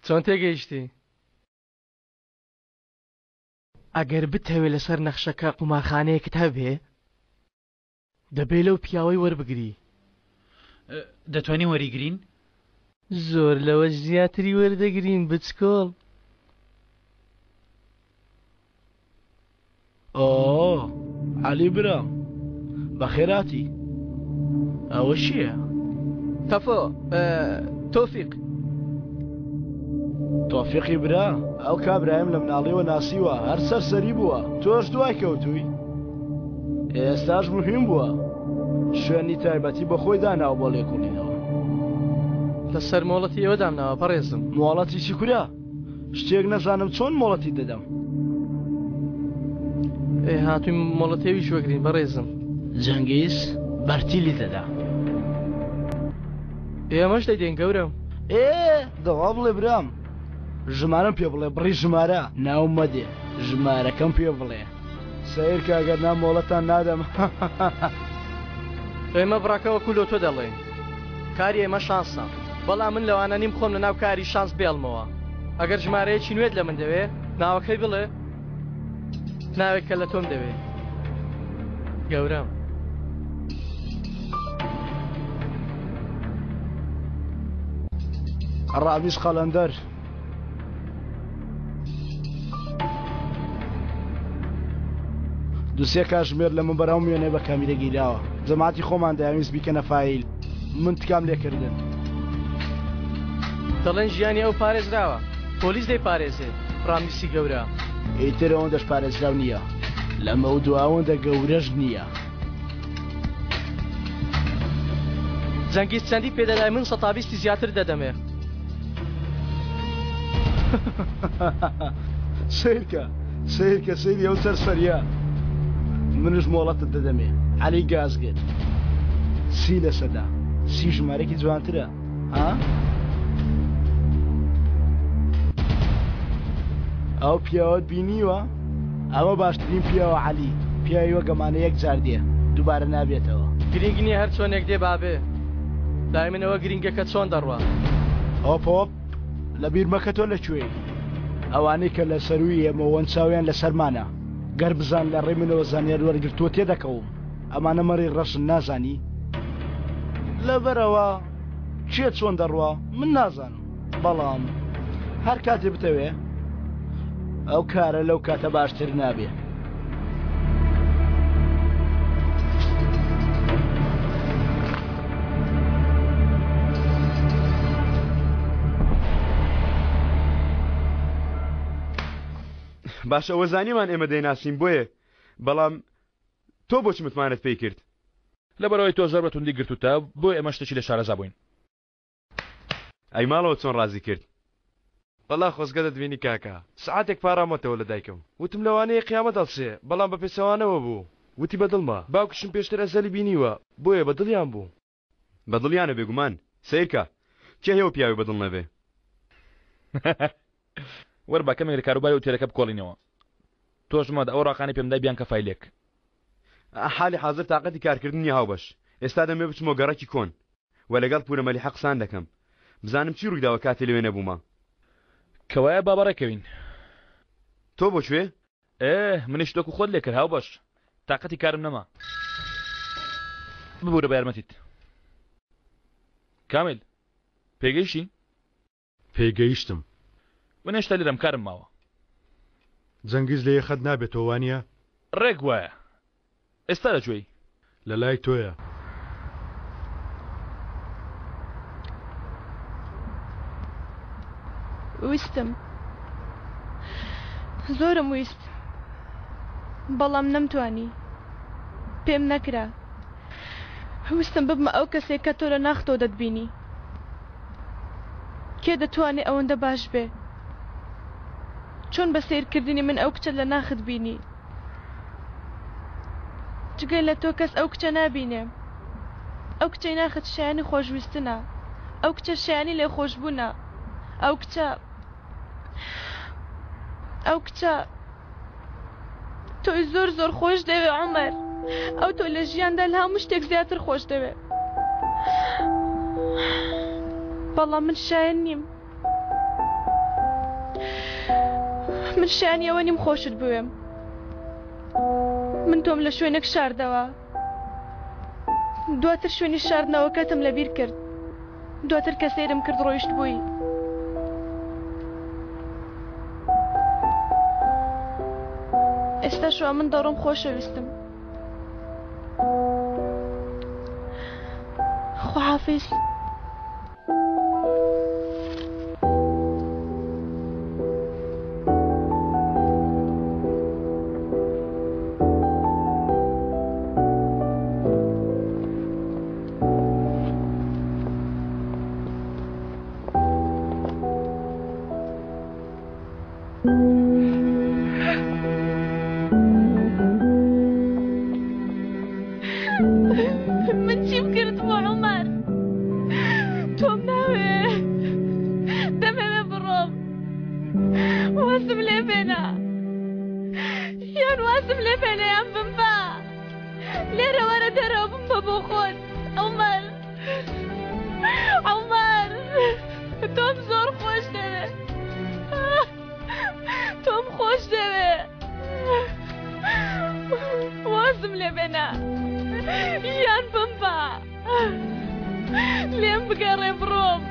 چۆن تێگەیشتی؟ ئەگەر بتەوێ لەسەر نەخشەکە قومارخانەیەکت هەبێ دەبێ لەو پیاوەی وەربگری. دەتوانین وەریگرین؟ زۆر لەوەش زیاتری وەردەگرین بچکۆڵ. ئۆ عەلی برام بەخێرهاتی ئەوە چییە؟ تەفۆ تۆفیق. تۆفیقی برا ئەو کابرایم لە مناڵیەوە ناسیوە هەر سەرسەری بووە تۆش دوای کەوتووی ئێستاش مهم بووە شوێنی تایبەتی بە خۆی داناوە بۆ لێکۆڵینەوە. لەسەر مۆڵەتی ئێوە دامناوە بەڕێزم. مۆڵەتی چی کورە؟ شتێک نەزانم چۆن مۆڵەتی دەدەم. ئێ هاتووین مۆڵەتی ئەویش وەگرین بەڕێزم. جەنگیز بەرتیلی دەدا. ئێمەش دەیدەین گەورەم. ئێ دەوا بڵێ برام. ژمارەم پێ بڵێ بڕی ژمارە ناوم مەدێ ژمارەکەم پێ بڵێ. سەیرکە ئەگەر نا مۆڵەتان نادەم. ئێمە بڕەکە وەکو لۆتۆ دەڵێین کاری ئێمە شانسە بەڵام من لەوانە نیم خۆم لەناو کاری شانس بێڵمەوە ئەگەر ژمارەیەکی نوێت لە من دەوێ ناوەکەی بڵێ ناوێک کە لە تۆم دەوێ گەورەم. ڕامیز قەلەندەر. دوسێ کاژمێر لەمەوبەر ئەم وێنەیە بە کامیرە گیراوە جەماعەتی خۆمان دەیانویست بیکەنە فایل من تکام لێکردن. دەڵێن ژیانی ئەو پارێزراوە پۆلیس دەیپارێزێ ڕامیسی گەورە. ئیتر ئەوەندەش پارێزراو نییە لەمەودوا ئەوەندە گەورەش نییە. جەنگیز چەندی پێدەدای من سەتا بیستی زیاتر دەدەمێ. سەیرکە سەیرکە سەیری ئەو سەرسەریە منش مۆڵەتت دەدەمێ عەلی گازگر سی لەسەدا سی ژمارەکی جوانترە ها ئەو پیاوەت بینیوە ئەوە باشترین پیاوە عەلی پیاوی وەک ئەمانە یەک جار دێ دووبارە نابێتەوە. گرینگ نیە هەر چۆنێک دێ با بێ لای من ئەوە گرینگە کە چۆن دەڕوا. هۆپ هۆپ لەبیر مەکە تۆ لە کوێی ئەوانەی کە لە سەرووی ئێمەوەن چاویان لەسەرمانە گەر بزان لە ڕێی منەوە زانیاری وەرگرتووە تێدەکەوم ئەمانە مەڕی ڕەشن نازانی لەبەرئەوە کێ چۆن دەڕوا من نازانم بەڵام هەر کاتێ بتەوێ ئەو کارە لەو کاتە باشتر نابێ. باشە ئەوە زانیمان ئێمە دەیناسین بۆیە بەڵام تۆ بۆچ متمانەت پێی کرد؟ لەبەرئەوەی تۆ زۆر بە توندی گرتووتە بۆیە ئێمە شتێکی لێ شارەزا بووین. ئەی ماڵەوە چۆن ڕازی کرد؟ وەڵا خۆزگە دەتبینی کاکە. سەعاتێک پاڕامەتەوە لە دایکم وتم لەوانەیە قیامەت هەڵسێ بەڵام بە پێچەوانەوە بوو وتی بە دڵمە باوکیشم پێشتر ئەزەلی بینیوە بۆیە بە دڵیان بوو. بە دڵیانە بێگومان سەیرکە کێ هەیە و پیاوی بە دڵ نەبێ. وەرە با کەمێک لە کاروباری ئوتێلەکە بکۆڵینەوە. تۆش مەدە ئەو ڕاقانەی پێم دای بیانکە فایلێک. حالی حازر تاقەتی کارکردن نیە هاوبەش. ئێستا دەمەوێ بچمەوە گەڕەکی کۆن و لەگەڵ پورە مەلیحە قسان دەکەم. بزانم چی ڕوویداوە کاتێ لەوێ نەبوومە. کەوایە با بەڕێکەوین. تۆ بۆ کوێ؟ ئێ منیش وەکو خۆت لێ کرد هاوبەش. تاقەتی کارم نەما. ببورە بە یارمەتیت. کامیل پێگەیشتی؟ پێگەیشتم. من هێشتا لێرەم کارم ماوە. جەنگیز لە یەخەت نابێتەوە وانیە؟ ڕێک وایە. ئێستا لە کوێی؟ لە لای تۆیە. ویستم. زۆرم ویست. بەڵام نەمتوانی. پێم نەکرا. ویستم ببمە ئەو کەسێک کە تۆ لە ناختەوە دەتبینی. کێ دەتوانێ ئەوەندە باش بێ؟ چۆن بە سەیرکردنی من ئەو کچەت لە ناخت بینی؟ جگە لە تۆ کەس ئەو کچە نابینێ. ئەو کچەی ناخت شایەنی خۆشویستنە. ئەو کچە شایەنی لێخۆشبوونە. ئەو کچە. ئەو کچە. تۆی زۆر زۆر خۆش دەوێ عومەر. ئەو تۆ لە ژیاندا لە هەموو شتێک زیاتر خۆش دەوێ. بەڵام من شایەن نیم. من شایەنی ئەوە نیم خۆشت بوێم. من تۆم لە شوێنێک شاردەوە. دواتر شوێنی شاردنەوەکەتم لەبیر کرد. دواتر کە سەیرم کرد ڕۆیشتبووی. ئێستاش وا من دەڕۆم خۆشەویستم. خواحافیز. من چیم کرد بۆ عومەر تۆم ناوێ دەمەوێ بڕۆم وازم لێ بێنە یان وازم لێ بێنە یان بمبە لێرە وەرە دەرەوە بمبە بۆ خۆت عومەر عومەر تۆم زۆر خۆش دەوێ تۆم خۆش دەوێ وازم لێ بێنە یان بمبە لێم بگەڕێ بڕۆم.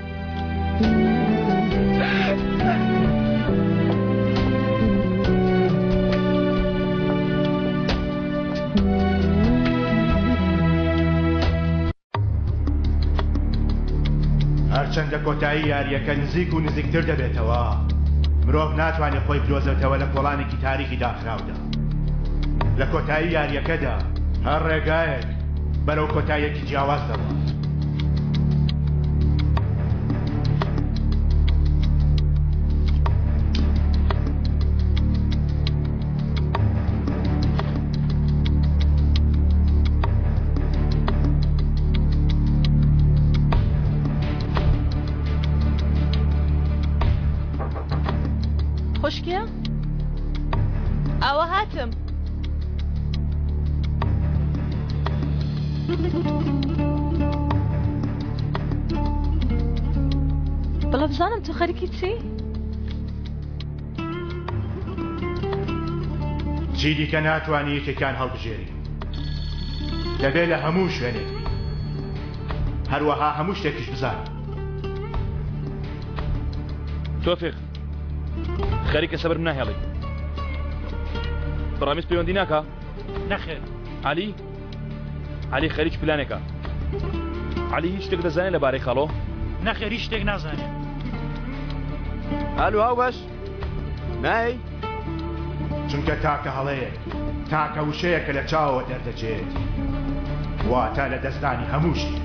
هەرچەندە کۆتایی یارییەکە نزیک و نزیکتر دەبێتەوە، مرۆڤ ناتوانێت خۆی بدۆزێتەوە لە کۆڵانێکی تاریکی داخراودا. لە کۆتایی یارییەکەدا هەر ڕێگایەک بەرەو کۆتاییەکی جیاواز دەڕوات. خوشکێ ئەوە هاتم. بەڵا بزانم تۆ خەریکی چی؟ چی دیکە ناتوانی یەکێکیان هەڵبژێری دەبێت لە هەموو شوێنێک بی هەروەها هەموو شتێکیش بزانی. تۆفیق خەریکە سەبرم ناهێڵی ڕامیز پەیوەندی ناکا؟ نەخێر. عەلی عەلی خەریکی پلانێکە عەلی هیچ شتێک دەزانێت لەبارەی خاڵۆ؟ نەخێر هیچ شتێک نازانێت. ئالو هاوبەش نای؟ چونکە تاکە هەڵەیەک تاکە وشەیە کە لە چاوەوە دەردەچێت واتە لە دەستدانی هەموو شتێک.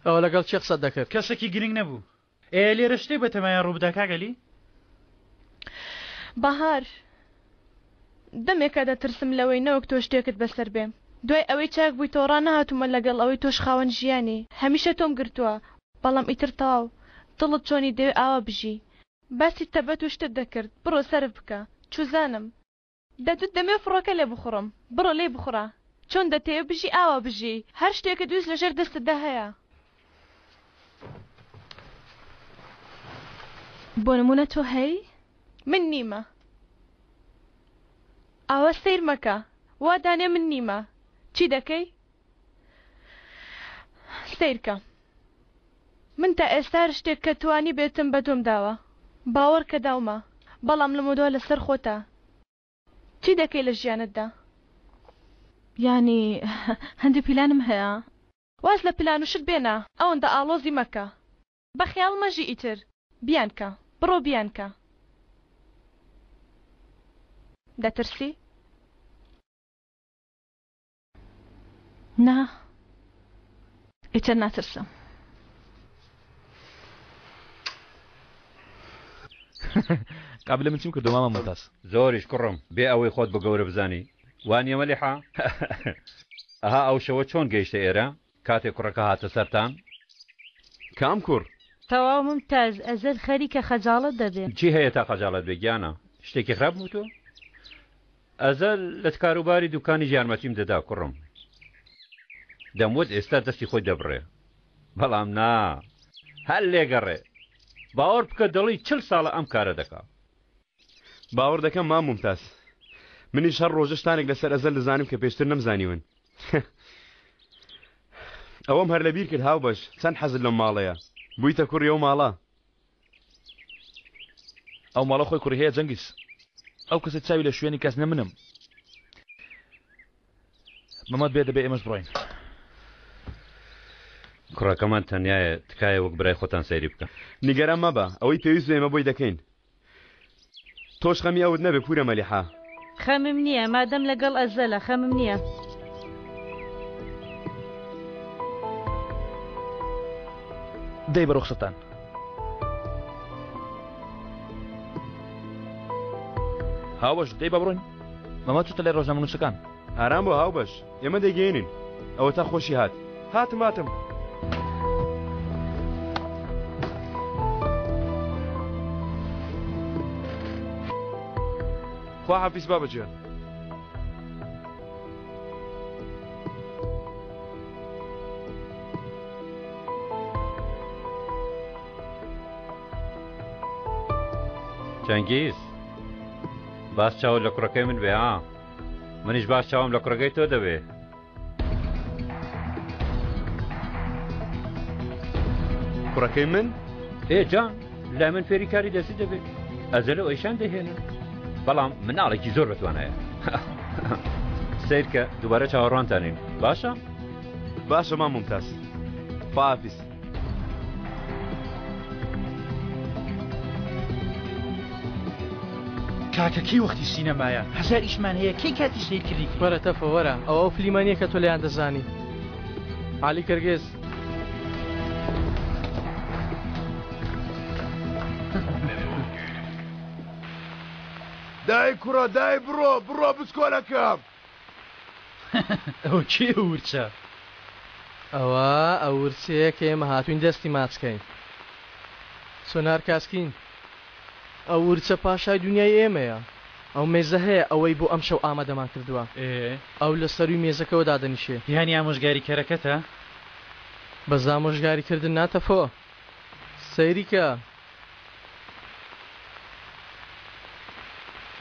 ئەوە لەگەڵ کێ قسەت دەکرد؟ کەسێکی گرنگ نەبوو. ئێ لێرە شتێک بەتەمایە ڕووبدا کاک عەلی؟ بەهار، دەمێکە دەترسم لەوەی نەوەک تۆ شتێکت بەسەر بێ. دوای ئەوەی چاک بوویتەوە ڕانەهاتوومە لەگەڵ ئەوەی تۆش خاوەن ژیانی هەمیشە تۆم گرتووە بەڵام ئیتر تەواو دڵت چۆنی دەوێ ئاوا بژی باسی تەبەت و شتت دەکرد بڕۆ سەرف بکە چوزانم دەتوت دەمەوێ فڕۆکە لێ بخوڕم بڕۆ لێی بخوڕە چۆن دەتەوێ بژی ئاوا بژی هەر شتێکت ویست لەژێر دەستتدا هەیە. بۆ نمونە تۆ هەی؟ من نیمە. ئاوا سەیر مەکە وا دانێ من نیمە چی دەکەی؟ سەیرکە من تا ئێستا هەر شتێک کە توانی بێتم بە تۆم داوە باوەڕکە داومە بەڵام لەمەودوا لەسەر خۆتە چی دەکەی لە ژیانتدا؟ یانی هەندێ پیلانم هەیە. واز لە پلان و شت بێنە ئەوەندە ئاڵۆزی مەکە. بە خەیاڵ مەژی ئیتر بیانکە بڕۆ بیانکە. دەترسی؟ نا ئیتر ناترسم. قابلە من چیم کردووە مامە مومتاز؟ زۆریش کوڕم بێ ئەوەی خۆت بە گەورە بزانی وانیە مەلیحە؟ ئەها ئەو شەوە چۆن گەیشتە ئێرە کاتێ کوڕەکە هاتە سەرتان؟ کام کوڕ؟ تەواو مومتاز ئەزەل خەریکە خەجاڵەت دەبێ. چی هەیە تا خەجاڵەت بێ گیانە؟ شتێکی خراپم وتووە؟ ئەزەل لە کاروباری دوکانیش یارمەتیم دەدا کوڕم دەموت ئێستا دەستی خۆی دەبڕێ بەڵام نا هەر لێگەڕێ باوەڕ بکە دەڵی چل ساڵە ئەم کارە دەکا. باوەڕ دەکەم مام مومتاز منیش هەر ڕۆژە شتانێک لەسەر ئەزەل دەزانم کە پێشتر نەمزانیون ئەوەم هەر لەبیر کرد هاوبەش چەند حەزت لەم ماڵەیە بوویتە کوڕی ئەو ماڵە ئەو ماڵە خۆی کوڕی هەیە جەنگیز ئەو کەسە چاوی لە شوێنی کەس نە منم مەمەد بێ دەبێ ئێمەش بڕۆین. کوڕەکەمان تەنیایە تکایە وەک برای خۆتان سەیری بکەن. نیگەران مەبە ئەوەی پێویست بێ ئێمە بۆی دەکەین تۆش خەمی ئەوت نەبێ پورە مەلیحە. خەمم نییە مادەم لەگەڵ ئەزەلە خەمم نییە. دەی بە ڕوخسەتان. هاوبەش دەی با بڕۆین. مەمەد چووتە لای ڕۆژنامەنووسەکان. ئارام بۆ هاوبەش ئێمە دەیگەیەنین. ئەوەتا خۆشی هات. هاتم هاتم. خواحافیز بابە گیان. چەنگیز باس چاوت لە کوڕەکەی من بێ ها منیش باش چاوم لە کوڕەکەی تۆ دەبێ. کوڕەکەی من؟ ئێ جان لای من فێری کاری دەستی دەبێت ئەزەل و ئەیشان دەهێنن بەڵام مناڵێکی زۆر بەتوانایە سیرکە دووبارە چاوەڕوانتانین باشە باشە مام ممتاز خواحافیز کاکە کەی وەختی سینەمایە هەزار ئیشمان هەیە کەی کاتی سەیرکردنی فیلم وەرە تەفە وەرە ئەوە ئەو فلیمە نیە کە تۆ لێیان دەزانی عەلی کەرگز. دای کوڕە دای بڕۆ بڕۆ بچکۆلەکەم. ئەوە کێیە ورچە؟ ئەوە ئەو ورچەیە کە ئێمە هاتووین دەستی ماچ کەین. سۆنار کاسکین، ئەو ورچە پاشای دونیای ئێمەیە. ئەو مێزە هەیە ئەوەی بۆ ئەمشەو ئامادەمان کردووە. ئێ. ئەو لە سەرووی مێزەکەوە دادەنیشێ. یانی ئامۆژگاریکەرەکەتە؟ بەس ئامۆژگاری کردن نا تەفۆ. سەیری کە.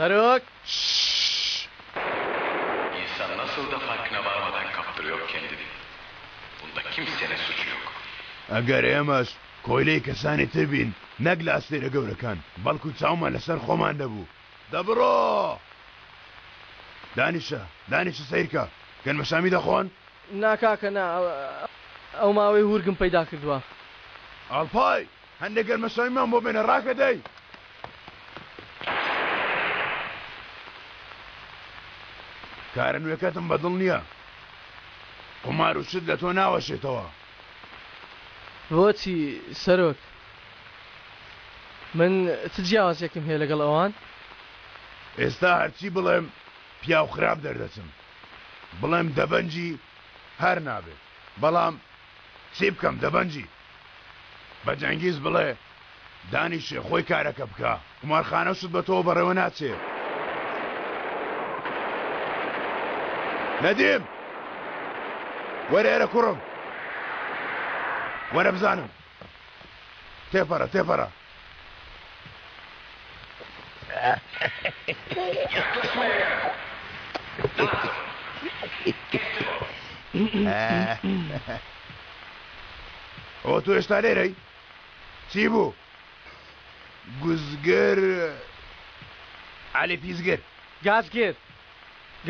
سەرۆک! ششش! İnsan nasıl da farkına varmadan kaptırıyor kendini. Bunda kimsenin suçu yok. ئەگەر ئێمەش کۆیلەی کەسانی تر بین نەک لە ئەستێرە گەورەکان بەڵکو چاومان لەسەر خۆمان دەبوو. دە بڕۆ! دانیشە، دانیشە سەیرکە، گەنمەشامی دەخۆن؟ نا کاکە نا، ئەو ماوەی هورگم پەیدا کردووە. ئاڵپای! هەندێک گەرمەشامیمان بۆ بێنە ڕاکە دەی. کارە نوێکەتم بەدڵ نییە. قومار و شت لە تۆ ناوەشێتەوە. بۆچی سەرۆک؟ من چ جیاوازیەکم هەیە لەگەڵ ئەوان؟ ئێستا هەرچی بڵێم پیاو خراپ دەردەچم. بڵێم دەبەنگی هەر نابێ بەڵام چی بکەم دەبەنگی بە جەنگیز بڵێ دانیشێ خۆی کارەکە بکا قومارخانە شت بە تۆوە بەڕێوە ناچێ. نەدیم وەرە ئێرە کوڕم وەرە بزانم تێپەرە تێپەرە. ئەوە تۆ ئێستا لێرەی؟ چی بوو؟ گوزگر عەلی پیسگر. گازگر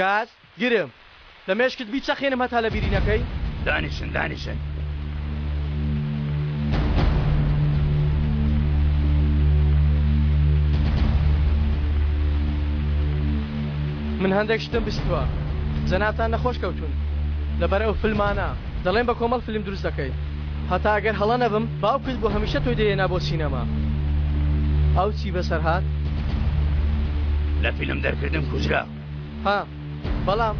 گاز گرم لە مێشکت بیچەقێنم هەتا لە بیری نەکەی. دانیشن دانیشن. من هەندێک شتم بیستووە جەنابتان نەخۆش کەوتوون لەبەر ئەو فلمانە دەڵێن بە کۆمەڵ فلم دروست دەکەی هەتا ئەگەر هەڵە نەبم باوکت بۆ هەمیشە تۆی دەهێنا بۆ سینەما ئەو چی بەسەر هات؟ لە فیلم دەرکردن کوژرا. ها بەڵام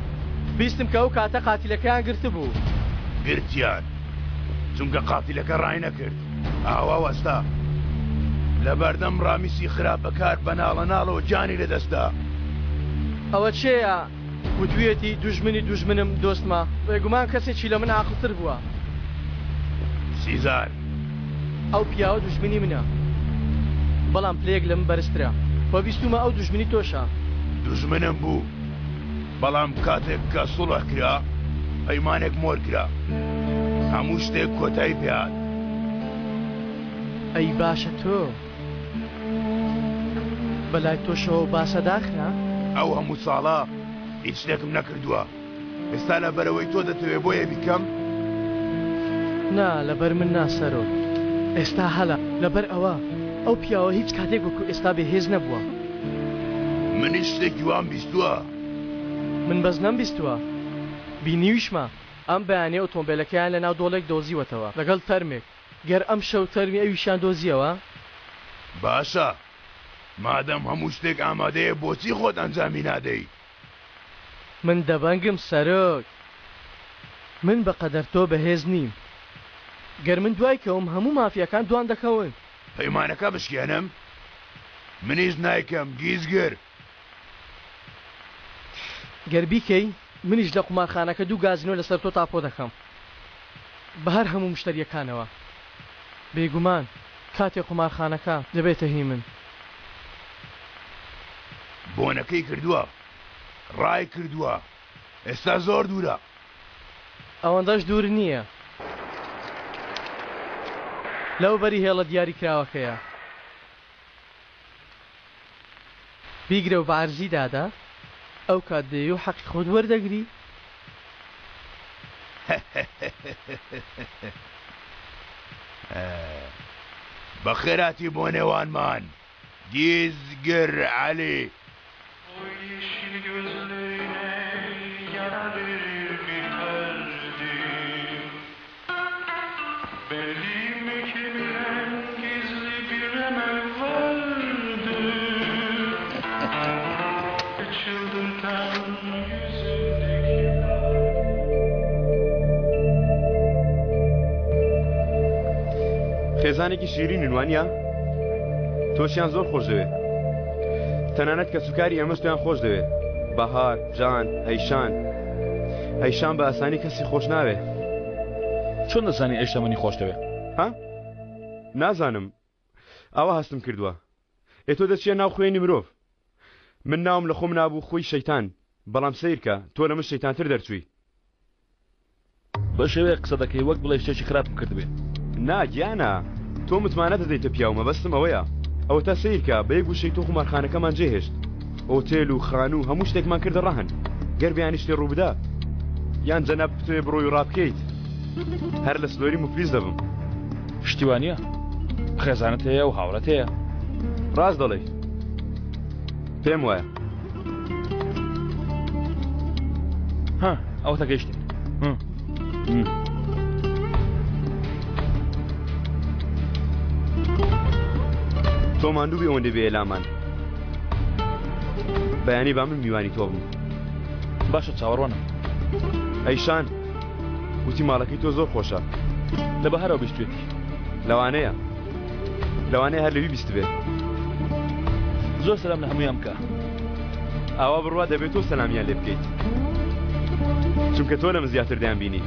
بیستم کە ئەو کاتە قاتیلەکەیان گرتبوو. گرتیان چونکە قاتیلەکە ڕای نەکرد ئاوا وەستا لەبەردەم ڕامیسی خراپەکار بە ناڵەناڵەوە گیانی لەدەستدا. ئەوە کێیە وتویەتی دوژمنی دوژمنم دۆستمە؟ بێگومان کەسێکی لە من عاقڵتر بووە. سیزار. ئەو پیاوە دوژمنی منە بەڵام پلەیەک لە من بەرزترە وە بیستومە ئەو دوژمنی تۆشە. دوژمنم بوو بەڵام کاتێک کە سوڵح کرا پەیمانێک مۆر کرا هەموو شتێک کۆتایی پێهات. ئەی باشە تۆ بەلای تۆشەوە باسە داخرا؟ ئەو هەموو ساڵە هیچ شتێکم نەکردووە ئێستا لەبەرئەوەی تۆ دەتەوێ بۆیە بیکەم؟ نا لەبەر من نا سەرۆک ئێستا هەلە لەبەر ئەوە ئەو پیاوە هیچ کاتێک وەکو ئێستا بێ هێز نەبووە. منیش شتێکی وام بیستووە. من بەس نەمبیستووە بینیویشمە ئەم بەیانیە ئۆتۆمبێلەکەیان لەناو دۆڵێک دۆزیوەتەوە لەگەڵ تەرمێک گەر ئەمشەو تەرمی ئەویشیان دۆزیەوە. باشە مادەم هەموو شتێک ئامادەیە بۆچی خۆت ئەنجامی نادەی؟ من دەبەنگم سەرۆک. من بە قەدەر تۆ بەهێز نیم. گەر من دوای کەوم هەموو مافیاکان دوام دەکەون. پەیمانەکە بشکێنم؟ منیش نایکەم گیزگر. گەر بیکەی منیش لە قومارخانەکە دوو گازینۆ لەسەر تۆ تاپۆ دەکەم بە هەر هەموو مشتەریەکانەوە. بێگومان کاتێ قومارخانەکە دەبێتە هی من. بۆنەکەی کردووە ڕای کردووە ئێستا زۆر دوورە. ئەوەندەش دوور نییە. لەو بەری هێڵە دیاریکراوەکەیە. بیگرە و بە عەرزی دادە، ئەو کات دێی و حەقی خۆت وەردەگری. بەخێرهاتی بۆ نێوانمان. گیزگر عەلی. خێزانێکی شیرینن وانە؟ تۆشیان زۆر خۆش دەوێ تەنانەت کەسوکاری ئێمەش تۆیان خۆش دەوێ بەهار جان ئەیشان ئەیشان بە ئاسانی کەسی خۆش ناوێ چۆن دەزانی ئەیشە منی خۆش دەوێ ها نازانم ئاوا هەستم کردووە ئێ تۆ دەچیە ناو خوێنی مرۆڤ من ناوم لە خۆم نابوو خۆی شەیتان بەڵام سەیرکە تۆ لە من شەیتانتر دەرچووی بە شێوەیەک قسە دەکەی وەک بڵێی شتێکی خراپم کردبێ. نا گیانە تۆ متمانە دەدەیتە پیاو مەبەستم ئەوەیە ئەوەتا سەیرکە بە یەک وشەی تۆ قومارخانەکەمان جێهێشت ئۆتێل و خانوو هەموو شتێکمان کردە ڕەهن گەر بەیانی شتێ ڕووبدا یان جەنابت بتەوێ بڕۆی و ڕابکەیت هەر لە سلۆری موفلیس دەبم. شتی وا نییە خێزانت هەیە و هاوڕێت هەیە. ڕاست دەڵێی پێم وایە. ها ئەوەتا گەیشتین. تۆ ماندوو بی ئەوەندە بێ لامان بەیانی با من میوانی تۆ بم باشە چاوەڕوانم. ئەیشان وتی ماڵەکەی تۆ زۆر خۆشە. لە بەهارەوە بیستوێتی. لەوانەیە لەوانەیە هەر لەوی بیستبێ. زۆر سەلام لە هەموویان بکە. ئاوا بڕوا دەبێت تۆ سەلامیان لێ بکەیت چونکە تۆ لە من زیاتر دەیان بینی.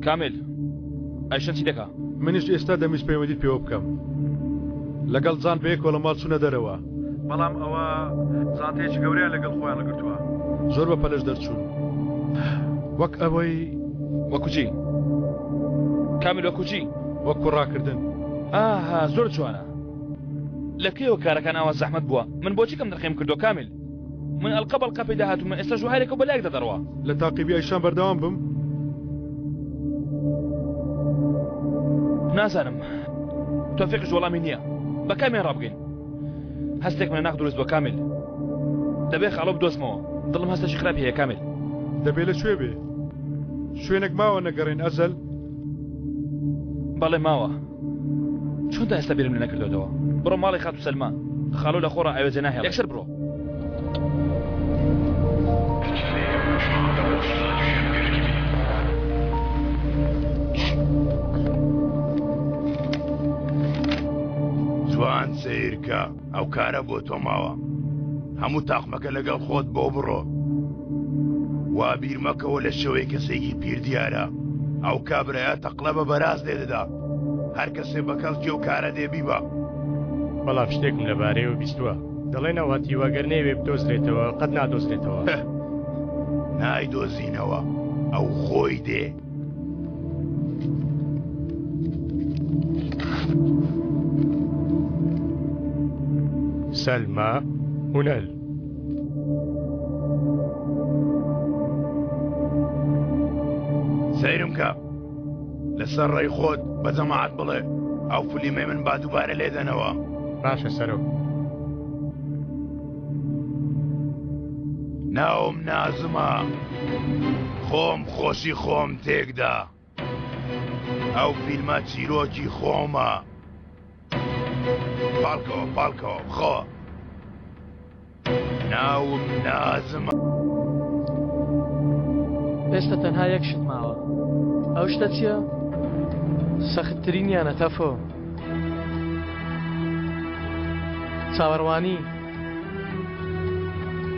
کامل ئەیشەن چی دەکا؟ منیش ئێستا دەمویست پەیوەندیت پێوە بکەم. لەگەڵ جان بەیەکەوە لە ماڵ چوونە دەرەوە. بەڵام ئەوە جانتەیەکی گەورەیان لەگەڵ خۆیان هەڵگرتووە. زۆر بە پەلەش دەرچوون. وەک ئەوەی. وەکو چی؟ کامیل وەکو چی؟ وەکو ڕاکردن. ئاها زۆر جوانە. لە کەیەوە کارەکان ئاوا زەحمەت بووە؟ من بۆچی کەم نرخیم کردووە کامیل؟ من ئەڵقە بەڵقە پێدا هاتوومە ئێستاش وهارێکە و بەلایەکدا دەڕوا. لە تاقیبی ئەیشان بەردەوام بم؟ نازانم تۆفیقیش وەڵامی نییە بە کامیان ڕابگەین هەستێکم لە ناخ دروست بووە کامیل دەبێ خاڵۆ بدۆزمەوە دڵم هەستێکی خراپی هەیە کامیل. دەبێ لە کوێ بێ؟ شوێنێک ماوە نەگەڕێین ئەزەل؟ بەڵێ ماوە. چۆن تا ئێستا بیرم لێ نەکردۆتەوە؟ بڕۆ ماڵی خاتوو سەلما. خاڵۆ لە خۆڕا ئەوێ جێناهێڵێ. یەکسەر بڕۆ. جوان سەیرکە ئەو کارە بۆ تۆ ماوە هەموو تاقمەکە لەگەڵ خۆت بۆ بڕۆ وا بیر مەکەوە لە شێوەی کەسێکی پیر دیارە ئەو کابرایە تەقلە بە بەراز لێ دەدا هەر کەسێ بە کەڵکی ئەو کارە دێ بیبا. بەڵام شتێکم لەبارەیەوە بیستووە دەڵێن ئەو هەتیوە گەر نەیەوێ بدۆزرێتەوە قەت نادۆزرێتەوە. نایدۆزینەوە ئەو خۆی دێ. سەلما هونەر. سەیرم کە لەسەر ڕێی خۆت بە جەماعەت بڵێ ئەو فلیمەی من با دووبارە لێدەنەوە. باشە سەرۆک. ناوم نازمە خۆم خۆشی خۆم تێکدا ئەو فیلمە چیرۆکی خۆمە پاڵکەوە پاڵکەوە بخۆ ناوم نازمە. ئێستا تەنها یەک شت ماوە ئەو شتە چییە؟ سەختترینیانە تەفۆ چاوەڕوانی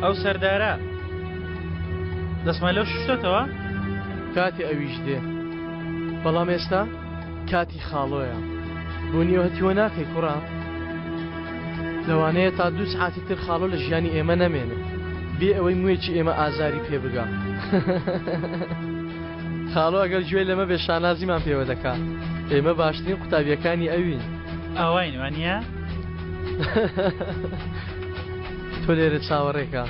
ئەو سەردارە دەستمان لەو شتەتەوە کاتی ئەویش دێ بەڵام ئێستا کاتی خاڵۆیە بۆ نیوە هەتیوە ناکەی کوڕە لەوانەیە تا دوو سعاتی تر خاڵۆ لە ژیانی ئێمە نەمێنێت بێ ئەوەی موویەکی ئێمە ئازاری پێ بگا خاڵۆ ئەگەر گوێ لەمە بێ شانازیمان پێوە دەکا ئێمە باشترین قوتابیەکانی ئەوین ئاواین وانە تۆ لێرە چاوەڕێکە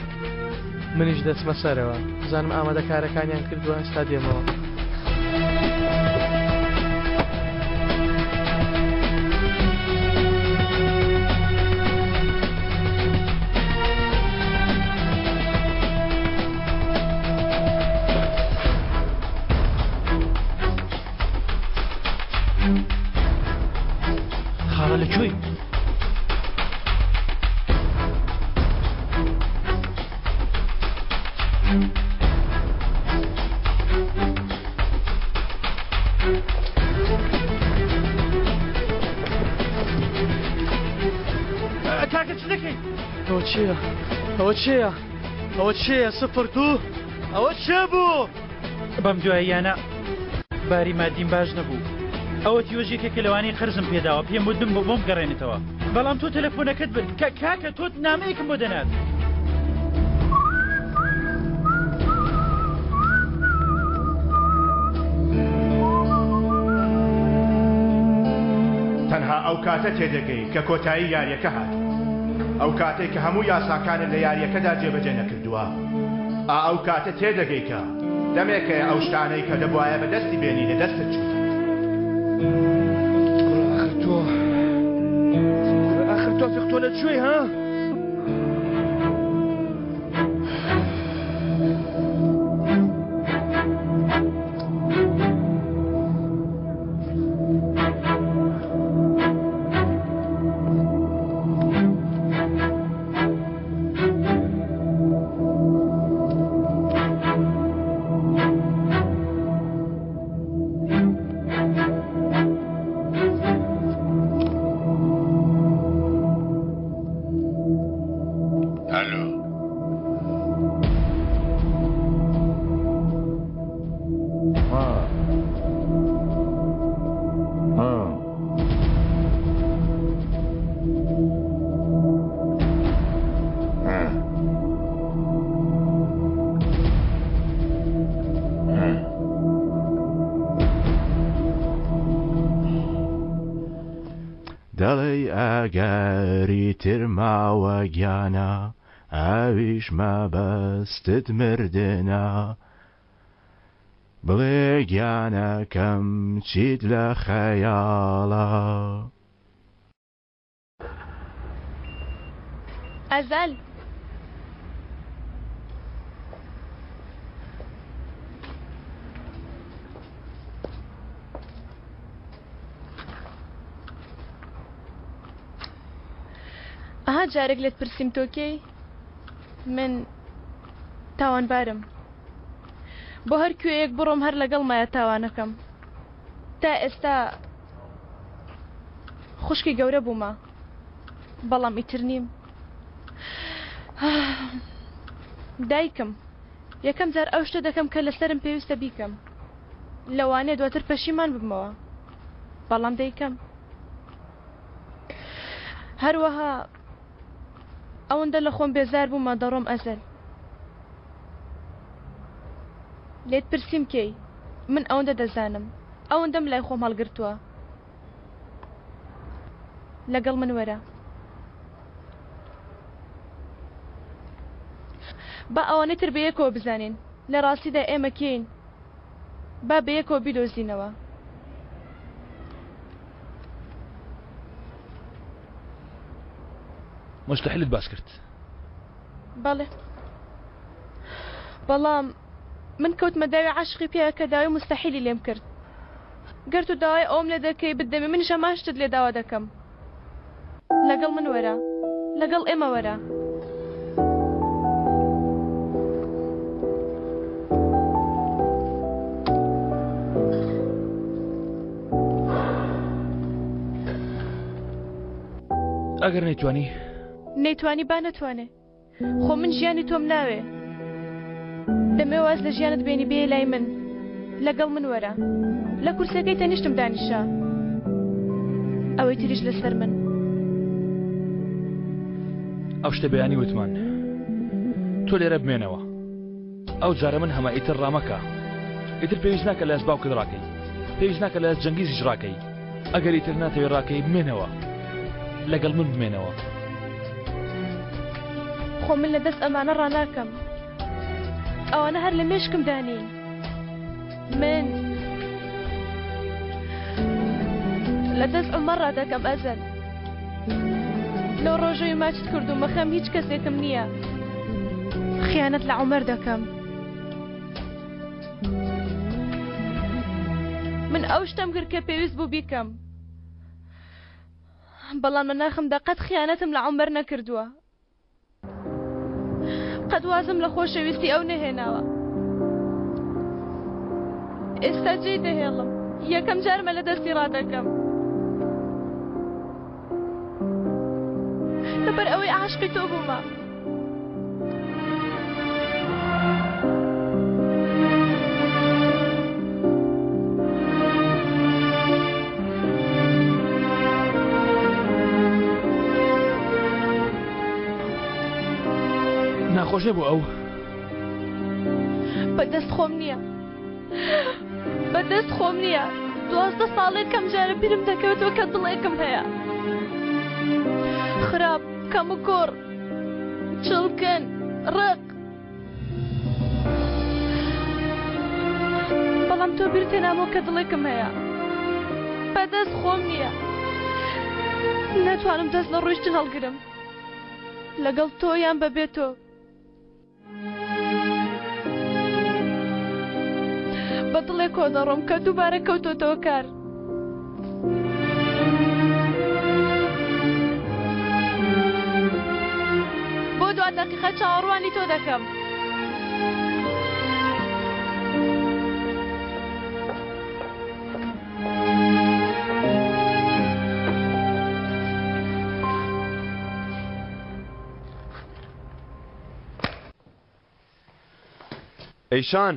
منیش دەچمە سەرەوە بزانم ئامادەکارەکانیان کردووە ئێستا دێمەوە. خاڵە لە کوێی؟ کاکە چ دەکەی؟ ئەوە چییە؟ ئەوە چییە؟ ئەوە چییە؟ سفر دوو؟ ئەوە چێ بوو؟ بەم دواییانە باری مادیم باش نەبوو ئەوە تیوەژ یەکێکە لەوانەی قەرزم پێداوە پێم وتم بۆ بۆم گەڕێنێتەوە بەڵام تۆ تەلەفۆنەکەت برد کە کاکە تۆ نامەیەکم بۆ دەنارد. تەنها ئەو کاتە تێدەگەی کە کۆتایی یاریەکە هاتووە. ئەو کاتەی کە هەموو یاساکانت لە یارییەکەدا جێبەجێ نەکردووە، ئا ئەو کاتە تێدەگەی کە دەمێکەیە ئەو شتانەی کە دەبوایە بەدەستی بێنی لە دەستت چوون. کوڕە ئاخر تۆ کوڕە ئاخر تۆفیق تۆ لە کوێی ها؟ ئەلۆ. دەڵێی ئەگەری تر ماوە گیانە ئەویش مەبەستت مردنە بڵێ گیانەکەم چیت لە خەیاڵە. ئەزەل. ئەها جارێک لێت پرسیم تۆ کێی؟ من تاوانبارم. بۆ هەر کوێیەک بڕۆم هەر لەگەڵمایە تاوانەکەم. تا ئێستا خوشکی گەورە بوومە بەڵام ئیتر نیم. دایکم یەکەم جار ئەو شتە دەکەم کە لەسەرم پێویستە بیکەم. لەوانەیە دواتر پەشیمان ببمەوە بەڵام دەیکەم. هەروەها ئەوەندە لە خۆم بێزار بوومە دەڕۆم ئەزەل. لێت پرسیم کێی؟ من ئەوەندە دەزانم. ئەوەندەم لای خۆم هەڵگرتووە. لەگەڵ من وەرە. با ئەوانەی تر بەیەکەوە بزانین لە ڕاستیدا ئێمە کێین. با بەیەکەوە بیدۆزینەوە. مستحیلت باس کرد. بەڵێ بەڵام من کەوتمە داوی عاشقی پیاوێک کە داوای موستەحیلی لێم کرد گەر تۆ داوای ئەوەم لێ دەکەی بتدەمێ منیش هەمان شتت لێ داوا دەکەم لەگەڵ من وەرە لەگەڵ ئێمە وەرە. ئەگەر نەیتوانی نەیتوانی با نەتوانێ خۆ من ژیانی تۆم ناوێ دەمێ واز لە ژیانت بێنی بێ لای من لەگەڵ من وەرە لە کورسەکەی تەنیشتم دانیشە ئەوەی تریش لەسەر من ئەو شتە بەیانی وتمان تۆ لێرە بمێنەوە ئەو جارە من هەمە ئیتر ڕامەکە ئیتر پێویست ناکە لە باوکت ڕاکەی پێویست ناکە لە جەنگیزیش ڕاکەی ئەگەر ئیتر ناتەوێ ڕاکەی بمێنەوە لەگەڵ من بمێنەوە. خۆ من لە دەست ئەمانە ڕاناکەم ئەوانە هەر لە مێشکمدا نین من لە دەست عومەر ڕادەکەم ئەزەل لەو ڕۆژەی ماچت کردوومە خەم هیچ کەسێکم نییە خیانەت لە عومەر دەکەم من ئەو شتەم کرد کە پێویست بوو بیکەم بەڵام لە ناخمدا قەت خیانەتم لە عومەر نەکردووە قەت وازم لە خۆشەویستی ئەو نەهێناوە ئێستا جێی دەهێڵم یەکەم جارمە لە دەستی ڕادەکەم لەبەر ئەوەی عاشقی تۆ بوومە ناخۆش نەبوو ئەو بەدەست خۆم نییە بەدەست خۆم نییە 12 ساڵێک کەم جارە بیرم دەکەوێتەوە کە دڵێکم هەیە خراپ. کەموکوڕ، چڵکن، ڕق. بەڵام تۆ بیرت هێنامەوە کە دڵێکم هەیە. بەدەست خۆم نییە. ناتوانم دەست لە ڕۆیشتن هەڵگرم. لەگەڵ تۆ یان بەبێ تۆ. بە دڵێکەوە دەڕۆم کە دووبارە کەوتۆتەوە کار. بۆ دوا دەقیقە چاوەڕوانی تۆ دەکەم. ئەیشان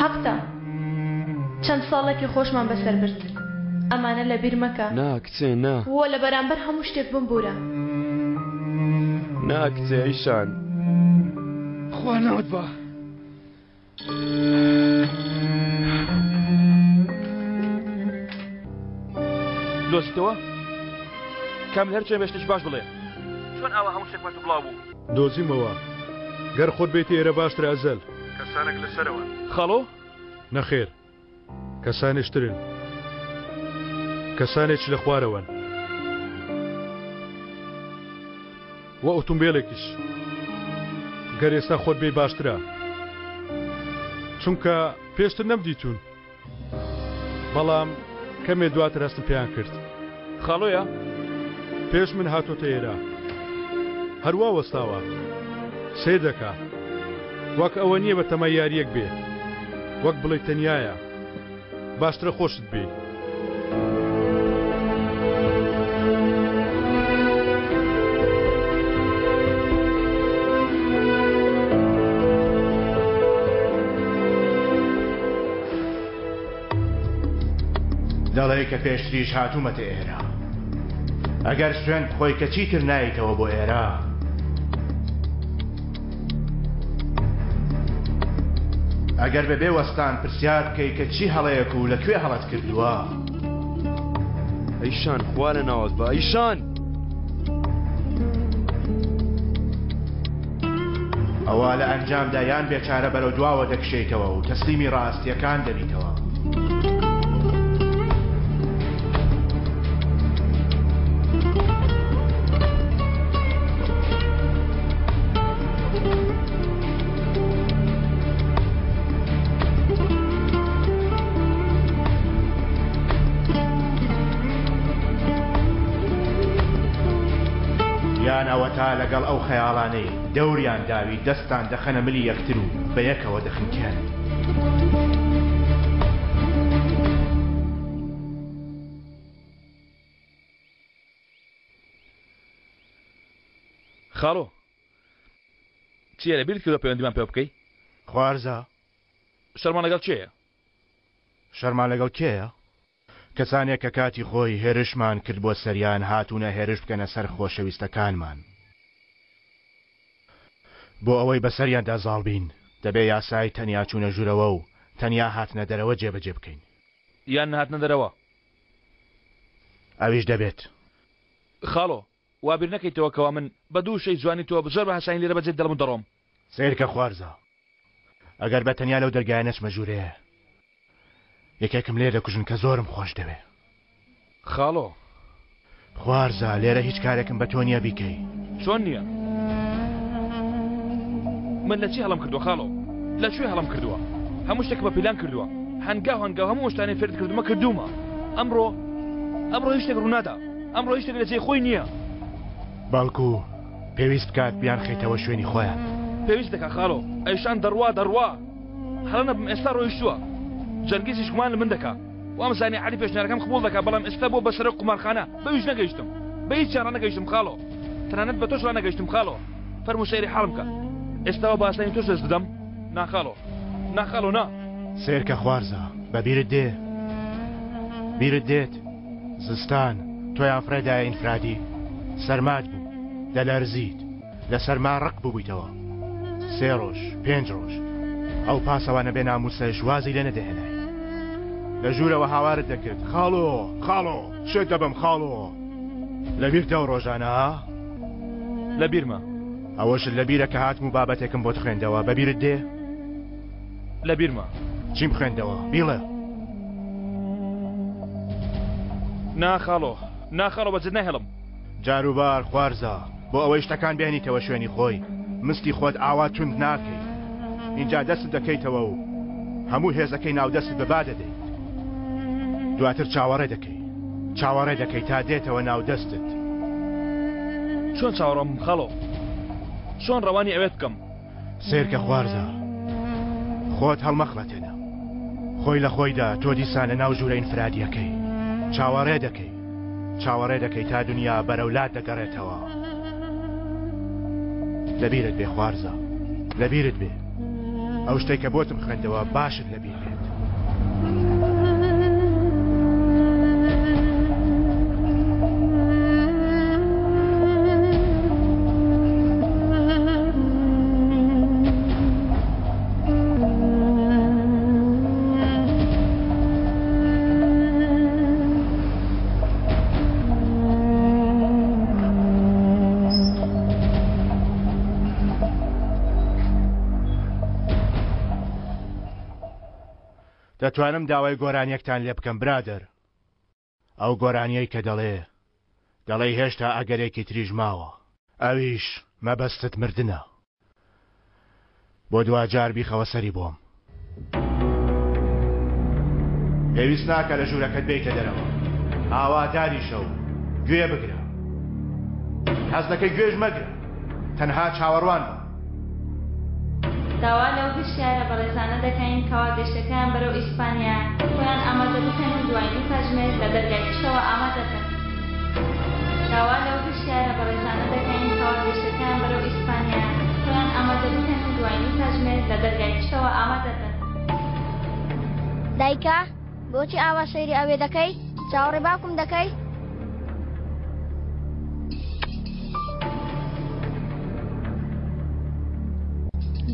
هەقتە. چەند ساڵێکی خۆشمان بەسەر برد. ئەمانە لەبیر مەکە. نا کچێ نا. وە لە بەرامبەر هەموو شتێک بمبورە. نا کچێ ئەیشان. خوا ناوت با. دۆزیتەوە؟ کامیل هەرچەند بێ شتێکی باش بڵێ. چۆن ئاوا هەموو شتێک پەرت و بڵاو بوو؟ دۆزیمەوە. گەر خۆت بێیتە ئێرە باشترە ئەزەل. کەسانێک لە سەرەوەن. خاڵۆ؟ نەخێر. کەسانێش ترن. کەسانێکیش لە خوارەوەن. وە ئوتومبێلێکیش. گەر ئێستا خۆت بێی باشترە. چونکە پێشتر نەمدیتوون. بەڵام کەمێ دواتر هەستم پێیان کرد. خاڵۆیە؟ پێش من هاتۆتە ئێرە. هەروا وەستاوە. سەیر دەکا. وەک ئەوە نییە بە تەمای یارییەک بێ. وەک بڵێی تەنیایە. باشترە خۆشت بێی. دەڵێی کە پێشتریش هاتوومەتە ئێرە. ئەگەر سوێند بخۆی کە چیتر نایتەوە بۆ ئێرە. ئەگەر بەبێ وەستان پرسیار بکەی کە چی هەڵەیەک و لە کوێ هەڵەت کردووە. ئەیشان خوا لە ناوت بە ئەیشان! ئەوا لە ئەنجامدا یان بێچارە بەرەو دواوە دەکشێیتەوە و تەسلیمی ڕاستییەکان دەبیتەوە. یان ئەوەتا لەگەڵ ئەو خەیاڵانەی دەوریان داوی دەستتان دەخەنە ملی یەکتر و بەیەکەوە دەخنکێن. خاڵۆ چییە لەبیرت کردوە پەیوەندیمان پێوە بکەی؟ خوارزا. شەرمان لەگەڵ کێیە؟ شەرمان لەگەڵ کێیە؟ کەسانێک کە کاتی خۆی هێرشمان کرد بۆ سەریان هاتوونە هێرش بکەنە سەر خۆشەویستەکانمان. بۆ ئەوەی بەسەریاندا زاڵ بین، دەبێ یاسای تەنیا چوونە ژوورەوە و تەنیا هاتنە دەرەوە جێبەجێ بکەین. یان نەهاتنە دەرەوە. ئەویش دەبێت. خاڵۆ، وا بیر نەکەیتەوە کەوا من بە دوو وشەی جوانی تۆ زۆر بە هاسانی لێرە بەجێت دەڵم و دەڕۆم. سەیرکە خوارزا، ئەگەر بە تەنیا لەو دەرگایە نەچمە ژوورێ، یەکێکم لێ دەکوژن کە زۆرم خۆش دەوێ. خاڵۆ. خوارزا، لێرە هیچ کارێکم بە تۆ نییە بیکەی. چۆن نییە؟ من لە چی هەڵەم کردووە خاڵۆ؟ لە کوێ هەڵەم کردووە؟ هەموو شتێکم بە پیلان کردووە. هەنگاو هەنگاو هەموو ئەو شتانەی فێرت کردوومە کردوومە. ئەمڕۆ، ئەمڕۆ هیچ شتێک ڕوونادا. ئەمڕۆ هیچ شتێک لە جێی خۆی نییە. بەڵکو پێویست بکات بیانخەیتەوە شوێنی خۆیان. پێویست دەکا خاڵۆ. ئەیشان دەڕوا، دەڕوا. هەڵە نەبم ئێستا ڕۆیشتووە. جەنگیزیش گومان لە من دەکا. وامزانی عەلی پێشنیارەکەم قبوڵ دەکا بەڵام ئێستا بووە بە سەرۆک قومارخانە. بەویش نەگەیشتم. بە هیچیان ڕانەگەیشتم خاڵۆ. تەنانەت بە تۆش ڕانەگەیشتم خاڵۆ. فەرموو سەیری حاڵم کە. ئێستا وا بە ئاسانی تۆش دەست بدەم؟ نا خاڵۆ. نا خاڵۆ نا. سەیرکە خوارزا. بە بیرت دێ؟ بیرت دێت؟ زستان تۆیان فڕێدایە ئینفرادی سەرمات بوو دەلەرزیت لە سەرما ڕق ببوویتەوە سێ ڕۆژ پێنج ڕۆژ ئەو پاسەوانە بێ ناموسەش وازی لێ نەدەهێنای لە ژوورەوە هاوارت دەکرد خاڵۆ خاڵۆ شێت دەبم خاڵۆ لەبیرتە ئەو ڕۆژانە ها؟ لەبیرمە. ئەوەشت لەبیرە کە هاتم و بابەتێکم بۆت خوێندەوە بەبیرت دێ؟ لەبیرمە. چیم خوێندەوە؟ بیڵێ. نا خاڵۆ، نا خاڵۆ بەجێت ناهێڵم. جاروبار خوارزا، بۆ ئەوەی شتەکان بێنیتەوە شوێنی خۆی، مستی خۆت ئاوا توند ناکەی. ئینجا دەستت دەکەیتەوە و هەموو هێزەکەی ناو دەستت بە با دەدەیت. دواتر چاوەڕێ دەکەی. چاوەڕێ دەکەی تا دێتەوە ناو دەستت. چۆن چاوەڕوان بم خاڵۆ؟ چۆن ڕەوانی ئەوێت بکەم؟ سەیرکە خوارزا، خۆت هەڵمەخڵەتێنە. خۆی لە خۆیدا تۆ دیسان لە ناو ژوورە ئینفرادییەکەی. چاوەڕێ دەکەی. چاوەڕێ دەکەی تا دنیا بەرەو لات دەگەڕێتەوە. لەبیرت بێ خوارزا، لەبیرت بێ. ئەو شتەی کە بۆتم خوێندەوە باشت لەبیر بێت. دەتوانم داوای گۆرانیەکتان لێ بکەم برادەر ئەو گۆرانیەی کە دەڵێ دەڵێی هێشتا ئەگەرێکی تریش ماوە ئەویش مەبەستت مردنە بۆ دواجار بیخەوە سەری بۆم. پێویست ناکا لە ژوورەکەت بێیتە دەرەوە. ئاوا دانیشە و گوێ بگرە. حەز دەکەی گوێش مەگرە. تەنها چاوەڕوان بە. داوا لەو گەشتیارە بەڕێزانە دەکەین کەوا گەشتەکەیان بەرەو ئیسپانیایە خۆیان ئامادە بکەن و دوای نیو کاتژمێر لە دەرگای پشتەوە ئامادە بن. داوا لەو گەشتیارە بەڕێزانە دەکەین کەوا گەشتەکەیان بەرەو ئیسپانیایە خۆیان ئامادە بکەن و دوای نیو کاتژمێر لە دەرگای پشتەوە ئامادە بن. دایکە بۆچی ئاوا سەیری ئەوێ دەکەی؟ چاوەڕێ باوکم دەکەی؟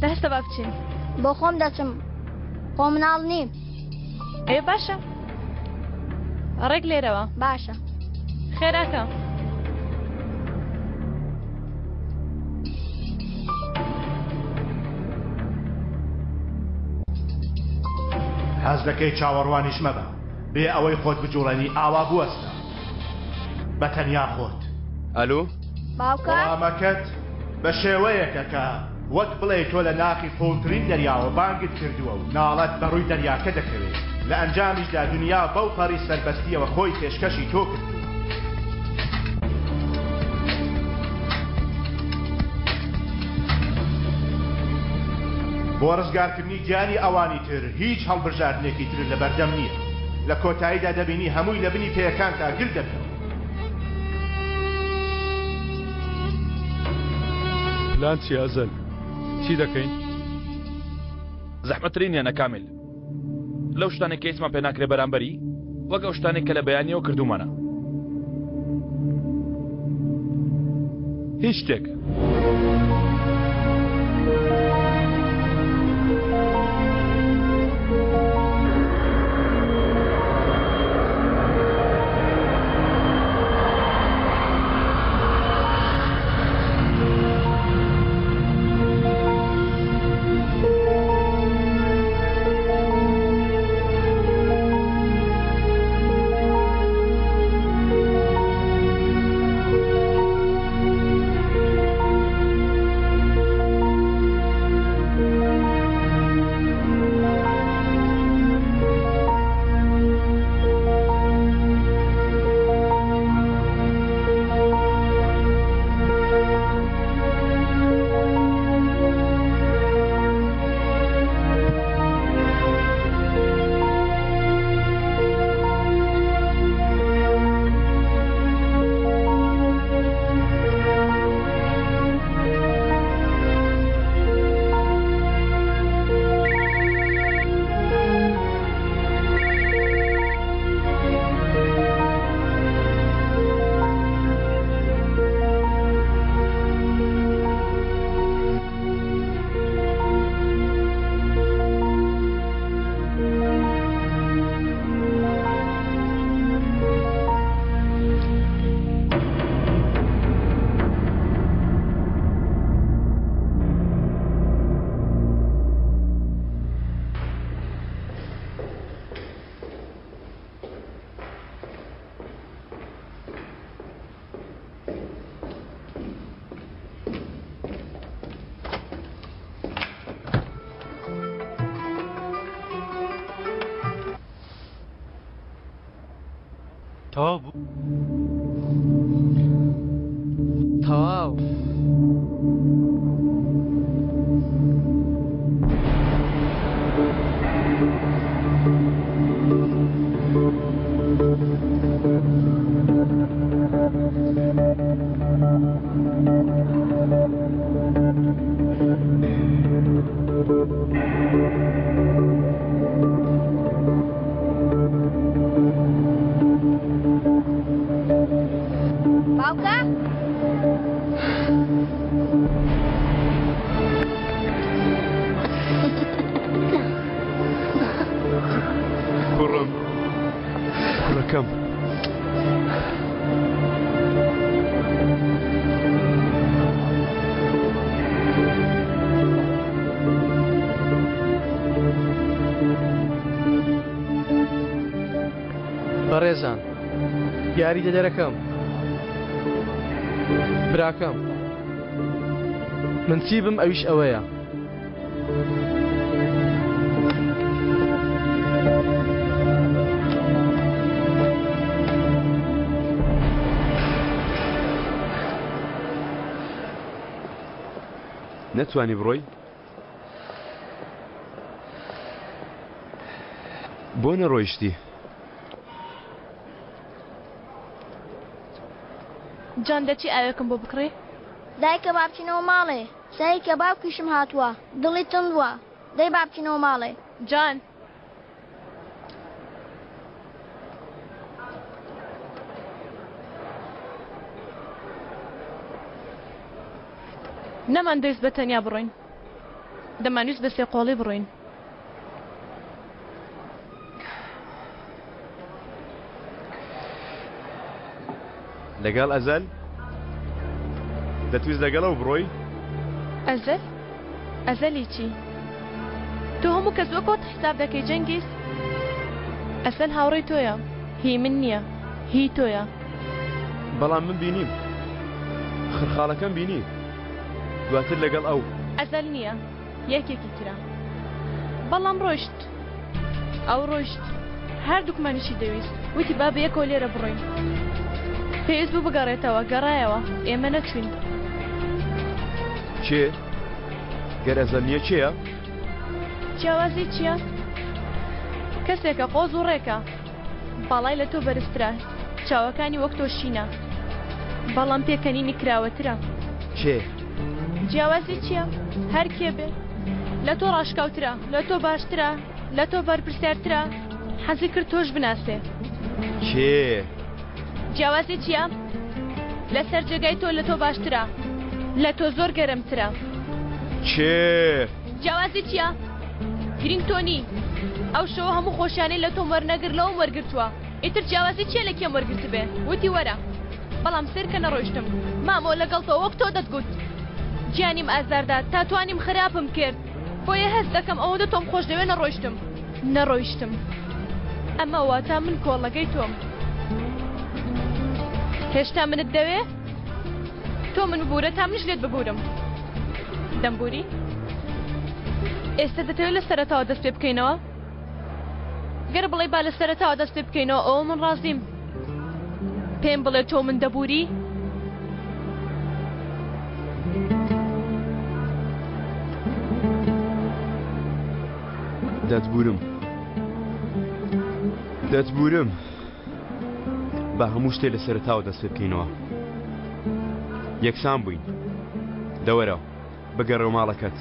دەستە با بچین. بۆ خۆم دەچم خۆ مناڵ نیم. ئێ باشە ڕێک لێرەوە. باشە. خێراکە. حەز دەکەی چاوەڕوانیش مەبە. بێ ئەوەی خۆت بجوڵێنی ئاوا بوەستە بە تەنیا خۆت. ئەلو؟ باوکە؟ وەڵامەکەت بە شێوەیەکە کە وەک بڵێی تۆ لە ناخی قووڵترین دەریاوە بانگت کردووە و ناڵەت بە ڕووی دەریاکە دەکەوێت، لە ئەنجامیشدا دنیا بەو پەڕی سەربەستییەوە خۆی پێشکەشی تۆ کردووە. بۆ ڕزگارکردنی گیانی ئەوانی تر هیچ هەڵبژاردنێکی ترت لەبەردەم نییە. لە کۆتاییدا دەبینی هەمووی لە بنی پێیەکانتا گل دەبنەوە. پلان چیە ئەزەل؟ چی دەکەین؟ زەحمەتترینیانە کامیل. لەو شتانەی کە هیچمان پێ ناکرێ بەرامبەری وەک ئەو شتانەی کە لە بەیانیەوە کردوومانە. هیچ شتێک. تەواو بوو؟ تەواو. باوکە؟ کوڕم کوڕەکەم. بەڕێزان یاریدەدەرەکەم براکەم من چی بم ئەویش ئەوەیە. نەتوانی بڕۆی؟ بۆ نەڕۆیشتی؟ جان دەچی ئاوێکم بۆ بکڕی؟ دایکە با بچینەوە ماڵێ. سەیرکە باوکیشم هاتووە دڵی تەنگ بووە دەی با بچینەوە ماڵێ. جان. نەماندەویست بە تەنیا بڕۆین. دەمانویست بە سێقۆڵی بڕۆین. لەگەڵ ئەزەل؟ دەتویست لەگەڵ ئەو بڕۆی؟ ئەزەل؟ ئەزەلی چی؟ تۆ هەموو کەس وەک خۆت حیساب دەکەی جەنگیز؟ ئەزەل هاوڕێی تۆیە، هی من نییە، هی تۆیە. بەڵام من بینیم. خرخاڵەکەم بینی. دواتر لەگەڵ ئەو. ئەزەل نییە. یەکێکی ترە. بەڵام ڕۆیشت. ئەو ڕۆیشت. هەردووکمانیشی دەویست. وتی با بەیەکەوە لێرە بڕۆین. پێویست بوو بگەڕێتەوە. گەڕایەوە. ئێمە نەچووین. کێ؟ گەر ئەزەل نییە کێیە؟ جیاوازی چییە؟ کەسێکە قۆز و ڕێکە. باڵای لە تۆ بەرزترە. چاوەکانی وەک تۆ شینە. بەڵام پێکەنینی کراوەترە. کێ؟ جیاوازی چییە؟ هەر کێ بێ. لە تۆ ڕاشکاوترە، لە تۆ باشترە، لە تۆ بەرپرسیارترە، حەزی کرد تۆش بناسێ. کێ؟ جیاوازی چییە؟ لەسەر جێگای تۆ لە تۆ باشترە، لە تۆ زۆر گەرمترە. کێ؟ جیاوازی چییە؟ گرینگ تۆ نی. ئەو شەوە هەموو خۆشیانەی لە تۆم وەرنەگرت لەوم وەرگرتووە. ئیتر جیاوازی چییە لە کێم وەرگرتبێ؟ وتی وەرە. بەڵام سەیرکە نەڕۆیشتم. مامۆ لەگەڵ تۆ وەک تۆ دەتگوت. گیانیم ئازاردا تا توانیم خراپم کرد. بۆیە هەست دەکەم ئەوەندە تۆم خۆشدەوێ نەڕۆیشتم. نەڕۆیشتم. ئەمە واتا من کۆڵەگەی تۆم. هێشتا منت دەوێ؟ تۆ من ببورە تا منیش لێت ببورم. دەمبوری؟ ئێستا دەتەوێت لە سەرەتاوە دەست پێ بکەینەوە؟ گەر بڵێی با لە سەرەتاوە دەست پێ بکەینەوە ئەوە من ڕازیم. پێم بڵێ تۆ من دەبووری؟ دەتبوورم. دەتبوورم. با هەموو شتێ لە سەرەتاوە دەست پێ بکەینەوە. یەکسان بووین. دەوەرە. بگەڕێوە ماڵەکەت.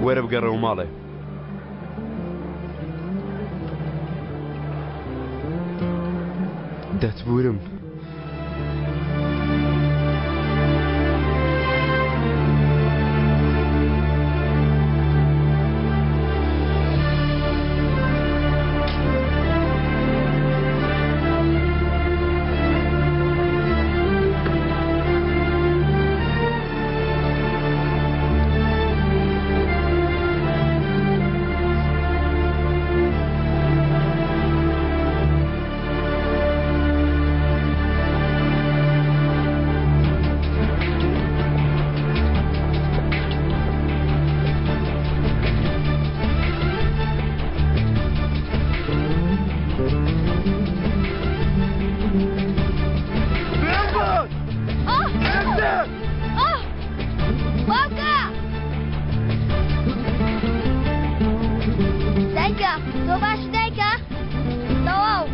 وەرە بگەڕێوە ماڵێ. دەتبورم. باوکە! دایکە تۆ باشی دایکە؟ تەواو.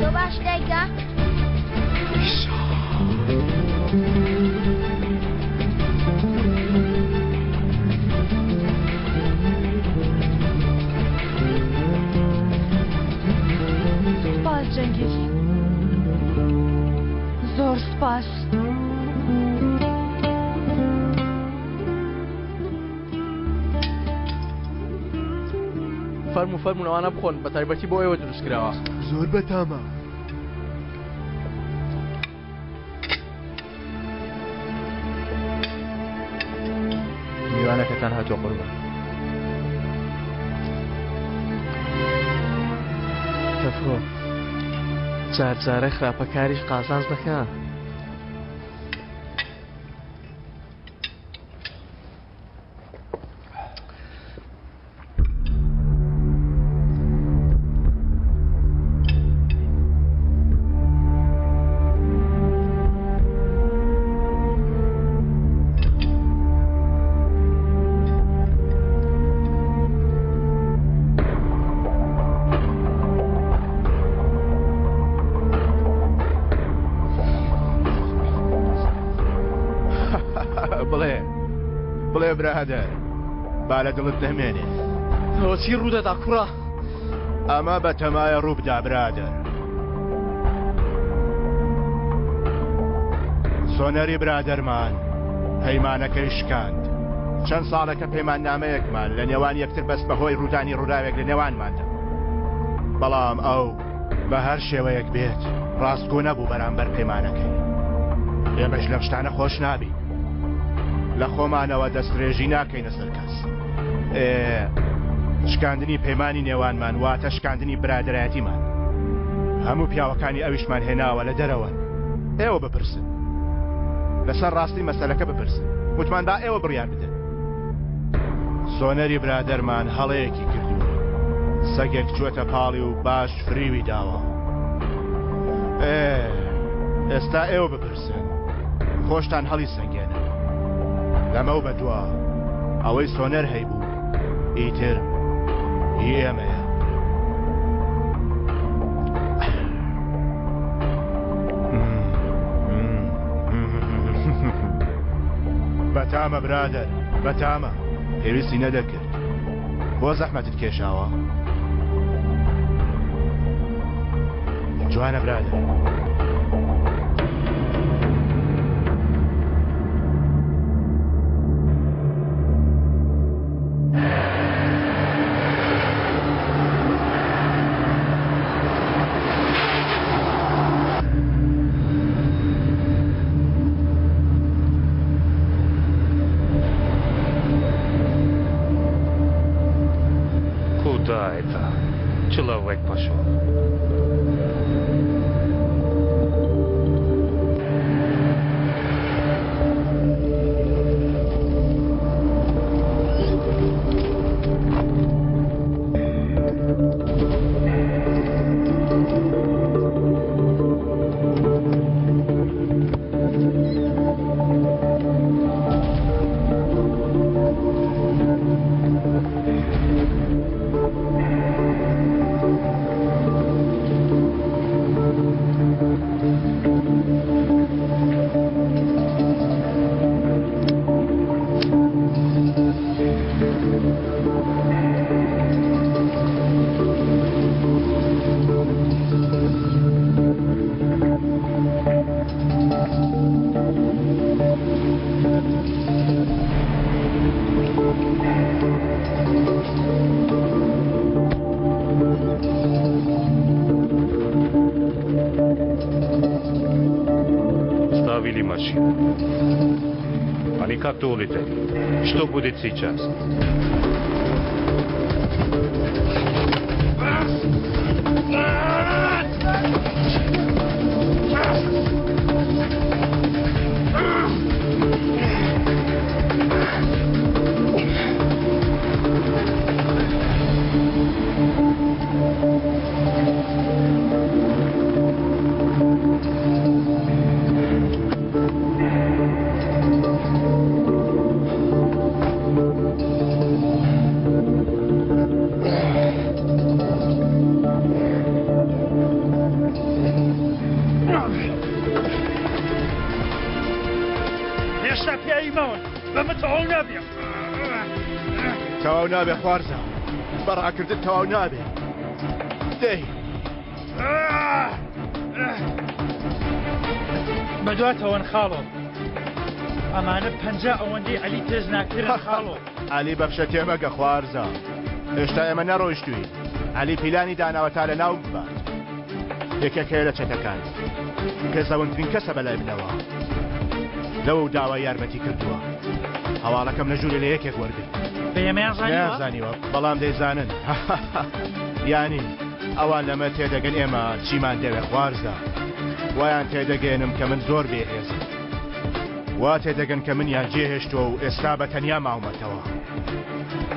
تۆ باشی دایکە؟ سوپاس جەنگیز زۆر سوپاس. فەرموو فەرموون ئەوانە بخۆن بە تایبەتی بۆ ئێوە دروست کراوە. زۆر بەتامە. میوانەکەتان هاتووە قوربان. تەفۆ جار جارە خراپەکاریش قازانج دەکا. بڵێ بڵێ برادەر با لە دڵت نەمێنێ. ئەوە چی ڕوودەدا کوڕە؟ ئەمە بە تەمایە ڕووبدا برادەر. سۆنەری برادەرمان پەیمانەکەی شکاند. چەند ساڵێکە پەیماننامەیەکمان لە نێوان یەکتر بەست بەهۆی ڕوودانی ڕووداوێک لە نێوانماندا. بەڵام ئەو بە هەر شێوەیەک بێت ڕاستگۆ نەبوو بەرامبەر پەیمانەکەی. ئێمەش لەم شتانە خۆش نابین. لە خۆمانەوە دەستدرێژی ناکەینە سەر کەس. ئێ شکاندنی پەیمانی نێوانمان واتە شکاندنی برادەرایەتیمان. هەموو پیاوەکانی ئەویشمان هێناوە لە دەرەوەن. ئێوە بپرسن. لەسەر ڕاستی مەسەلەکە بپرسن. وتمان با ئێوە بڕیار بدەن. سۆنەری برادەرمان هەڵەیەکی کردووە. سەگێک چووەتە پاڵی و باش فریوی داوە. ئێ ئێستا ئێوە بپرسن. خۆشتان هەڵی سەنگێنن. لەمەو بەدوا ئەوەی سۆنەر هەیبوو ئیتر هی ئێمەیە. بەتامە برادەر بەتامە پێویستی نەدەکرد بۆ زەحمەتت کێشاوە جوانە برادەر. Куда это? Человек пошел. Ставили машину. Они как-то улетели. Что будет сейчас? تەواو نابێ. تەواو نابێ خوارزا. بە ڕاکردن تەواو نابێ. دەی. بەدواتەوەن خاڵۆ. ئەمانە 50 ئەوەندەی عەلی ترسناکترن خاڵۆ. عەلی بە فشە تێمەگە خوارزا. هێشتا ئێمە نەڕۆیشتووین. عەلی پیلانی داناوە تا لەناو ببات. یەکێک هەیە لە چەتەکان. قێزەونترین کەسە بەلای منەوە. لەوەو داوای یارمەتی کردووە. هەواڵەکەم لە ژوورێ لە یەکێک وەرگرت. بە ئێمەیان زانیوە؟ نەیان زانیوە، بەڵام دەیزانن. یانی ئەوان لەمە تێدەگەن ئێمە چیمان دەوێ خوارزا. وایان تێدەگەیەنم کە من زۆر بێهێزم. وا تێدەگەن کە منیان جێهێشتووە و ئێستا بە تەنیا ماومەتەوە.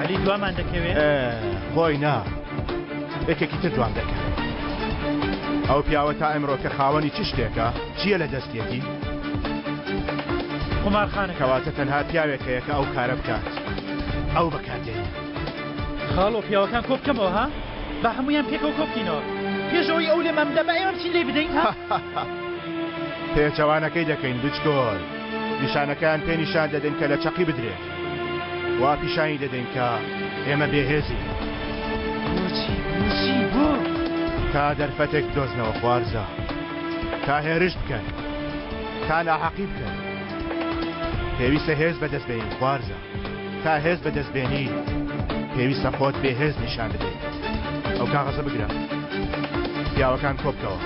عەلی دوامان دەکەوێ؟ ئێ، خۆی نا. یەکێکی تر دوام دەکەوێ. ئەو پیاوە تا ئەمڕۆ کە خاوەنی چ شتێکە، چییە لە دەستیەتی؟ قومارخانەکە. کەواتە تەنها پیاوێک هەیە کە ئەو کارە بکات. ئەو بەکاردێنێ. خاڵۆ پیاوەکان کۆ بکەمەوە ها؟ با هەموویان پێکەوە کۆ بکەینەوە. پێش ئەوەی ئەو لێمان بدا با ئێمە بچین لێی بدەین ها؟ پێچەوانەکەی دەکەین بچکۆل. نیشانەکەیان پێ نیشان دەدەین کە لە چەقی بدرێت. وا پیشانی دەدەین کە ئێمە بێهێزین. بۆچی؟ بۆچی؟ بۆ؟ تا دەرفەتێک بدۆزنەوە خوارزا. تا هێرش بکەن. تا ناحەقی بکەن. پێویستە هێز بەدەست بێنین خوارزا. تا هێز بەدەست بێنی پێویستە خۆت بێهێز نیشان بدەیت. ئەو کاغەزە بگرە. پیاوەکان کۆبکەوە.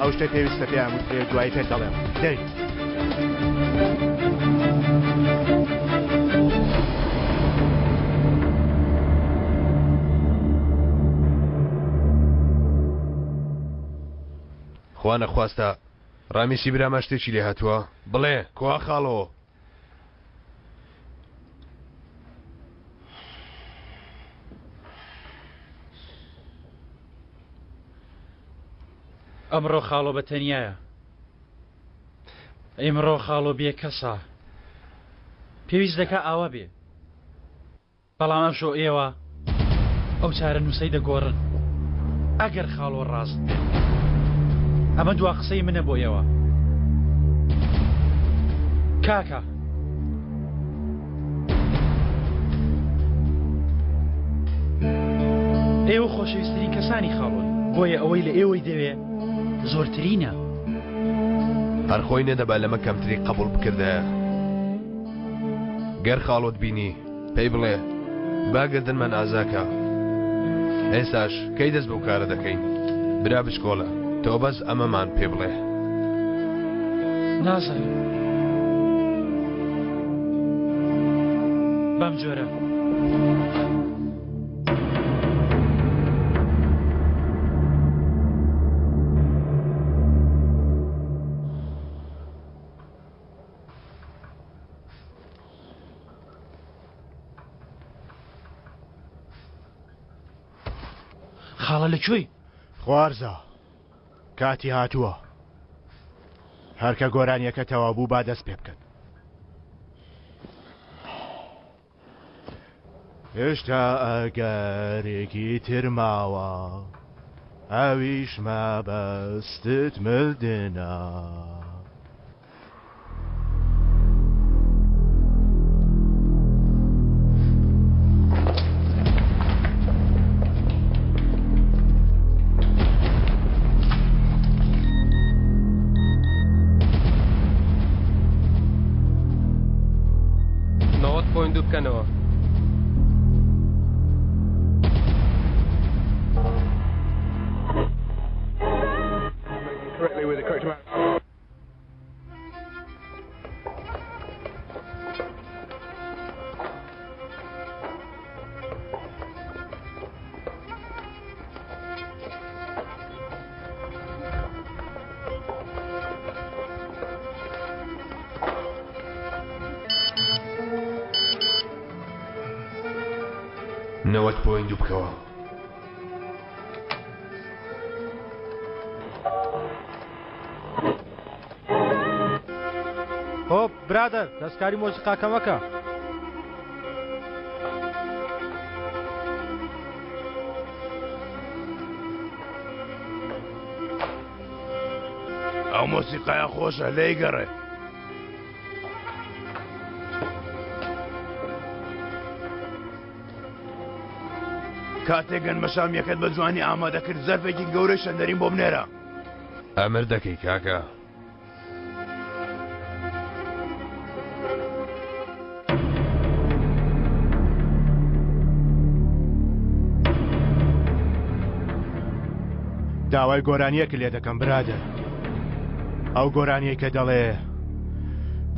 ئەو شتەی پێویستە پێیان وترێ دوایی پێت دەڵێم. دەی. خوا نەخواستە ڕامیسی برامان شتێکی لێ هاتووە؟ بڵێ کوا خاڵۆ؟ ئەمڕۆ خاڵۆ بە تەنیایە. ئیمڕۆ خاڵۆ بێکەسە. پێویست دەکا ئاوا بێ. بەڵام ئەمشەو ئێوە ئەو چارەنووسەی دەگۆڕن. ئەگەر خاڵۆ ڕاست بێت. ئەمە دوا قسەی منە بۆ ئێوە. کاکە. ئێوە خۆشەویستترین کەسانی خاڵۆن. بۆیە ئەوەی لە ئێوەی دەوێ زۆرترینە. هەر خۆی نەدەبا لەمە کەمتری قەبوڵ بکردایە. گەر خاڵۆت بینی پێی بڵێ با گەردنمان ئازا کا. ئێستاش کەی دەست بەو کارە دەکەین؟ برا بچکۆلە تۆ بەس ئەمەمان پێ بڵێ. نازانم. بەم جۆرە. خاڵە لە کوێی؟ خوارزا کاتی هاتووە هەرکە گۆرانیەکە تەواو بوو با دەست پێ بکەن. هێشتا ئەگەرێکی تر ماوە ئەویش مەبەستت مردنە. 90.2 بکەنەوە. 90.2 بکەوە. هۆپ برادەر دەستکاری مۆسیقاکە مەکە. ئەو مۆسیقایە خۆشە لێی گەڕێ. کاتێک گەنمەشامیەکەت بە جوانی ئامادە کرد زەرفێکی گەورەی شەندەریم بۆ بنێرە. ئەمر دەکەی کاکە. داوای گۆرانیەک لێ دەکەم برادەر ئەو گۆرانیەی کە دەڵێ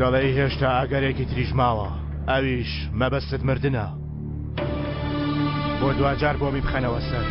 دەڵێ هێشتا ئەگەرێکی تریش ماوە ئەویش مەبەستت مردنە بۆ دواجار بۆمی بخەنەوە سەر.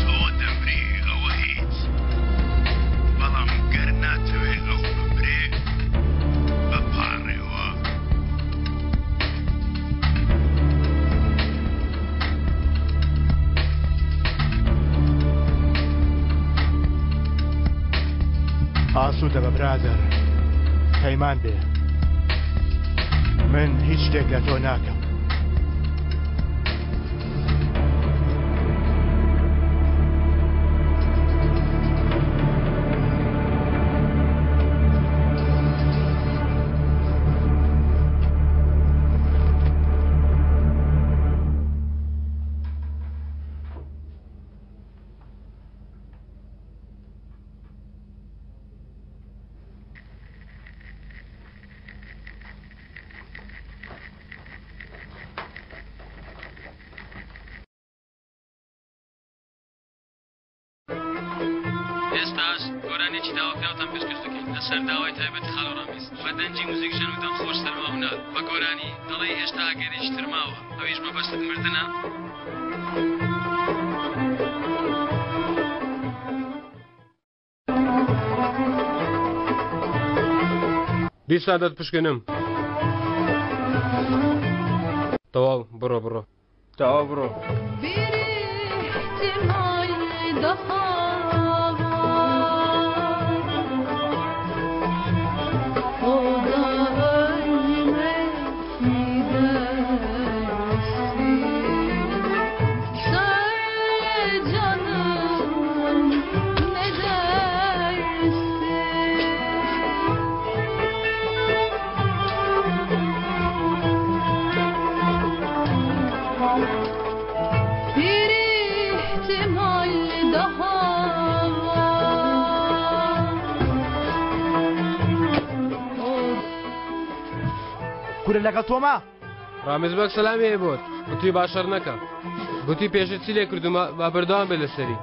تۆ دەمری ئەوە هیچ بەڵام گەر ناتەوێ ئەو بمرێ بپاڕێوە. ئاسوودە بە برادەر پەیمان بێ من هیچ شتێک لە تۆ ناکەم. ئێستاش گۆرانیەکی داواکراوتان پێشکەش دەکەین لەسەر داوای تایبەتی خالۆ ڕامیز بە دەنگی موزیکژەن و دەنگخۆش سەرما هونەر بە گۆرانی دەڵێی هێشتا ئەگەرێکی تر ماوە ئەویش مەبەستت مردنە؟ دیسان دەتپشکنم. تەواو بڕۆ بڕۆ. تەواو بڕۆ. کورە لەگەڵ تۆمە؟ ڕامیز بەگ سەلامی هەیە بۆت گوتی با شەڕ نەکە گوتی پێشتر چی لێ کردومە با بەردەوام بێ لەسەری.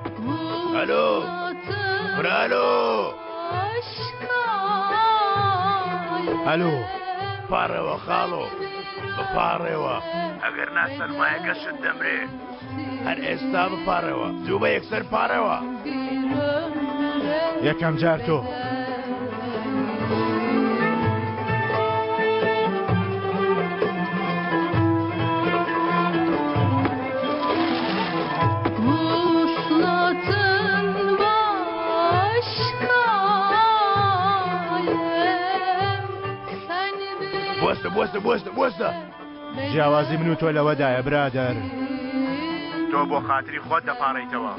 ئەلۆ کورە ئەلۆ. ئەلۆ. بپاڕێوە خاڵۆ بپاڕێوە ئەگەر نا سەرمایەکەشت دەمرێ هەر ئێستا بپاڕێوە زوو بە یەکسەر پاڕێوە. یەکەم جار تۆ. بوەستە بوەستە بوەستە بوەستە. جیاوازی من و تۆ لەوەدایە برادەر تۆ بۆ خاتری خۆت دەپاڕێیتەوە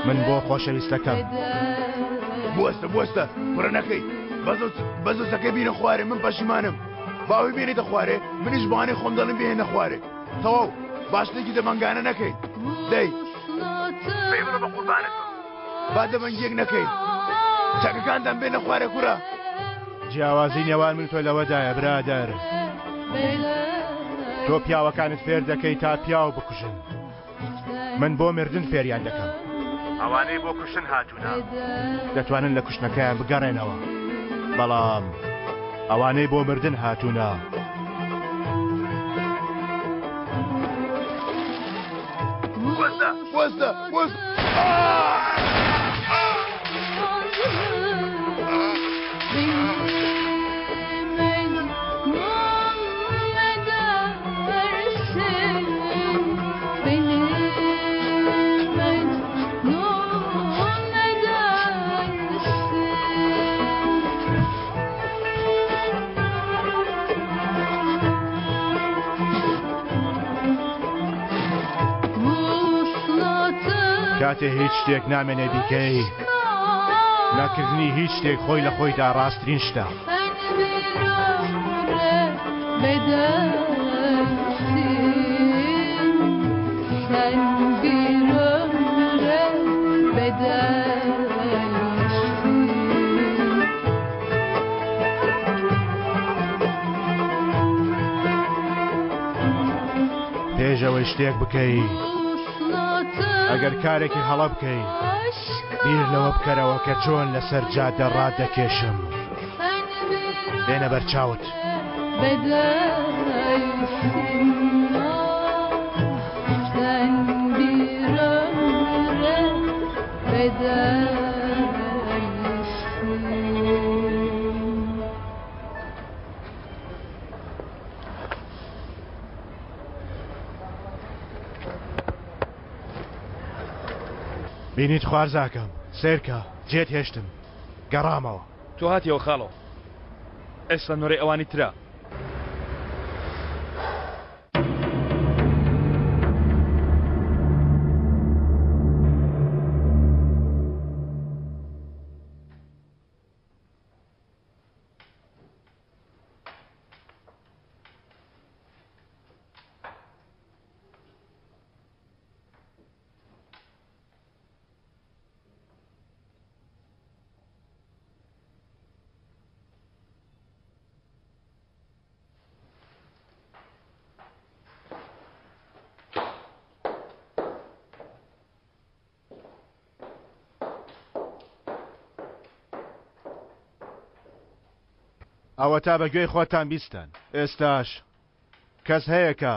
من بۆ خۆشەویستەکەم. بوەستە بوەستە کوڕە نەکەی بەزۆزەکەی بینە خوارێ من پەشیمانم باوی بێنیتە خوارێ منیش بانێ خۆم دەڵێم بێنە خوارێ تەواو با شتێکی دەمەنگانە نەکەی دەی پێی بڵێ بە قوربانت بم با دەمەنگیەک نەکەین. چەکەکانتان بێنە خوارێ کوڕە. جیاوازی نێوان من تۆ لەوەدایە برادەر تۆ پیاوەکانت فێر دەکەی تا پیاو بکوژن من بۆ مردن فێریان دەکەم ئەوانەی بۆ کوشتن هاتوونە دەتوانن لە کوشتنەکەیان بگەڕێنەوە بەڵام ئەوانەی بۆ مردن هاتوونە وەستە وەستە وەستە کاتێ هیچ شتێک نامێنێ بیکەی نەکردنی هیچ شتێک خۆی لە خۆیدا ڕاستترین شتە. پێش ئەوەی شتێک بکەی ئەگەر کارێکی هەڵە بکەی بیر لەوە بکەرەوە کە چۆن لەسەر جادە ڕاتدەکێشم. بێنە بەرچاوت. بینیت خوارزاکەم سەیرکە جێت هێشتم گەڕامەوە. تۆ هاتیەوە خاڵۆ ئێستا نۆرەی ئەوانی ترە. ئەوەتا بە گوێی خۆتان بیستن ئێستاش کەس هەیە کە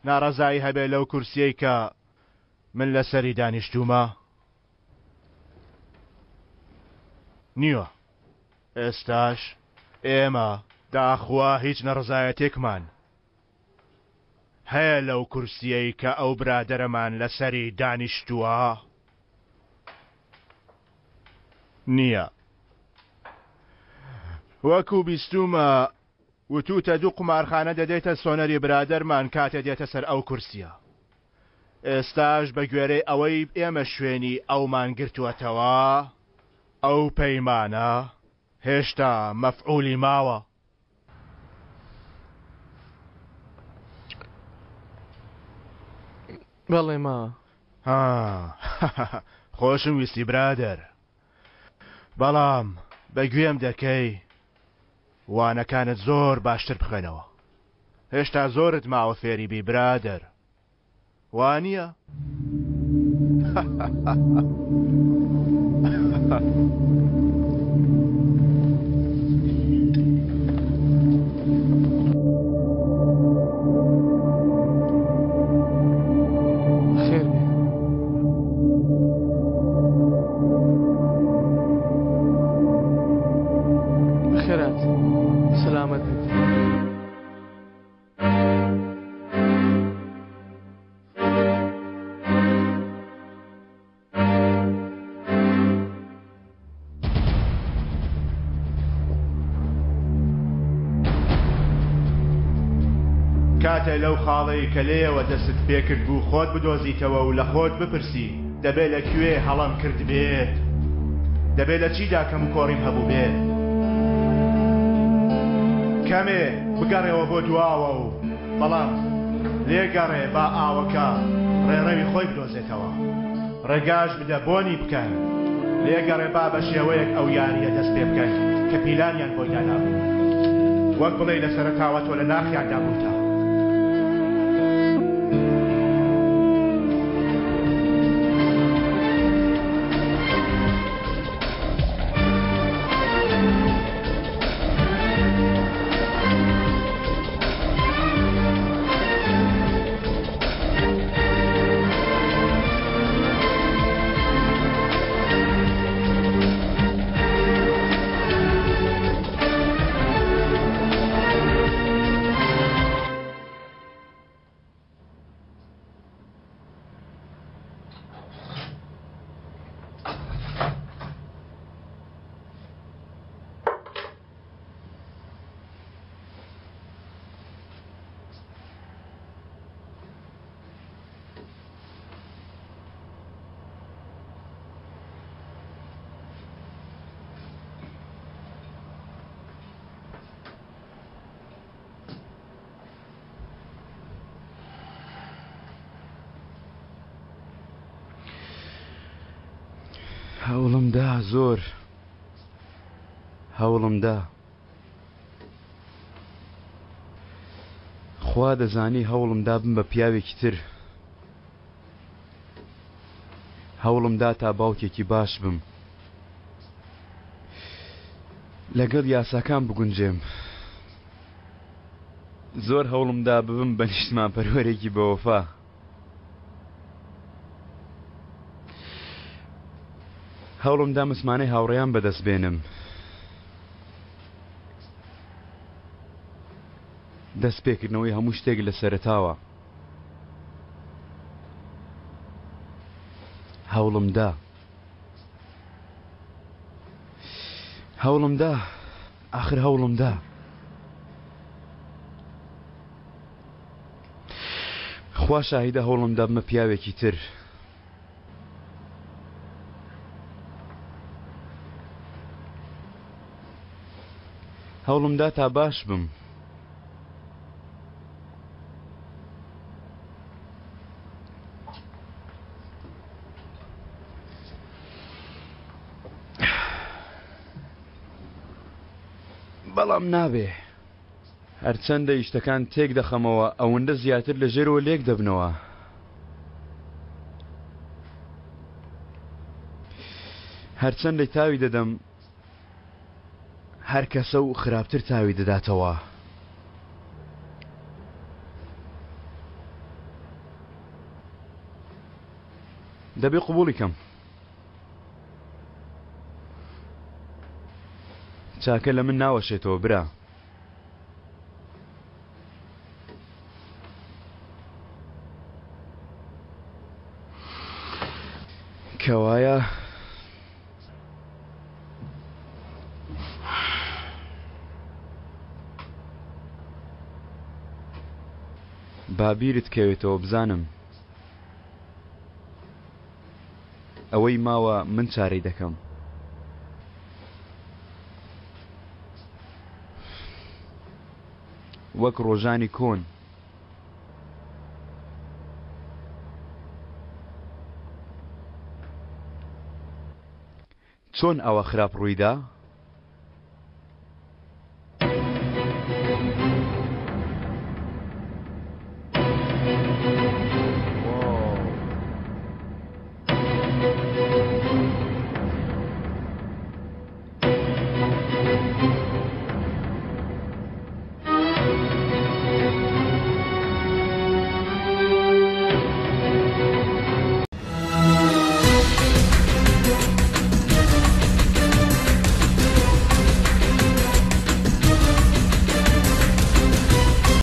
ناڕەزایی هەبێ لەو کورسیەی کە من لەسەری دانیشتوومە؟ نیوە ئێستاش ئێمە داخوا هیچ نەڕزایەتێکمان هەیە لەو کورسیەی کە ئەو برادەرەمان لەسەری دانیشتووە؟ نییە. وەکو بیستوومە وتوتە دوو قومارخانە دەدەیتە سۆنەری برادەرمان کاتێ دێتە سەر ئەو کورسیە. ئێستاش بە گوێرەی ئەوەی ئێمە شوێنی ئەومان گرتووەتەوە، ئەو پەیمانە هێشتا مەفعولی ماوە. بەڵێ ماوە. ها خۆشم ویستی برادەر. بەڵام بە گوێم دەکەی وانەکانت زۆر باشتر بخوێنەوە. هێشتا زۆرت ماوە فێری بی برادەر. وانییە؟ خێر بێ. بەخێرات سەلامەت بیت. کاتێ لەو خاڵەی کە لێیەوە دەستت پێکرد بوو خۆت بدۆزیتەوە و لە خۆت بپرسی دەبێ لە کوێ هەڵەم کردبێت؟ دەبێ لە چیدا کەموکۆڕیم هەبووبێت؟ کەمێ بگەڕێوە بۆ دواوە و بەڵام لێگەڕێ با ئاوەکە ڕێڕەوی خۆی بدۆزێتەوە. ڕێگاش بدە بۆنی بکەن. لێگەڕێ با بە شێوەیەک ئەو یارییە دەست پێ بکەن کە پیلانیان بۆی دانابوو. وەک بڵێی لە سەرەتاوە تۆ لە ناخیاندا بوویتە. هەوڵم دا زۆر هەوڵم دا. خوا دەزانی هەوڵم دا بم بە پیاوێکی تر. هەوڵم دا تا باوکێکی باش بم. لەگەڵ یاساکان بگونجێم. زۆر هەوڵم دا ببم بە نیشتمانپەروەرێکی بەوەفا. هەوڵم دا متمانەی هاوڕێیان بەدەست بێنم. دەست پێکردنەوەی هەموو شتێک لە سەرەتاوە. هەوڵم دا. هەوڵم دا. ئاخر هەوڵم دا. خوا شاهیدە هەوڵم دا بمە پیاوێکی تر. هەوڵم دا تا باش بم. بەڵام نابێ. هەرچەندە یشتەکان تێک دەخەمەوە ئەوەندە زیاتر لە ژێرەوە لێک دەبنەوە. هەرچەندەی تاوی دەدەم هەر کەسە و خراپتر تاوی دەداتەوە. دەبێ قبوڵی کەم. چاکە لە من ناوەشێتەوە برا. کەوایە با بیرت کەوێتەوە بزانم ئەوەی ماوە من چارەی دەکەم. وەک ڕۆژانی کۆن. چۆن ئاوا خراپ ڕوویدا؟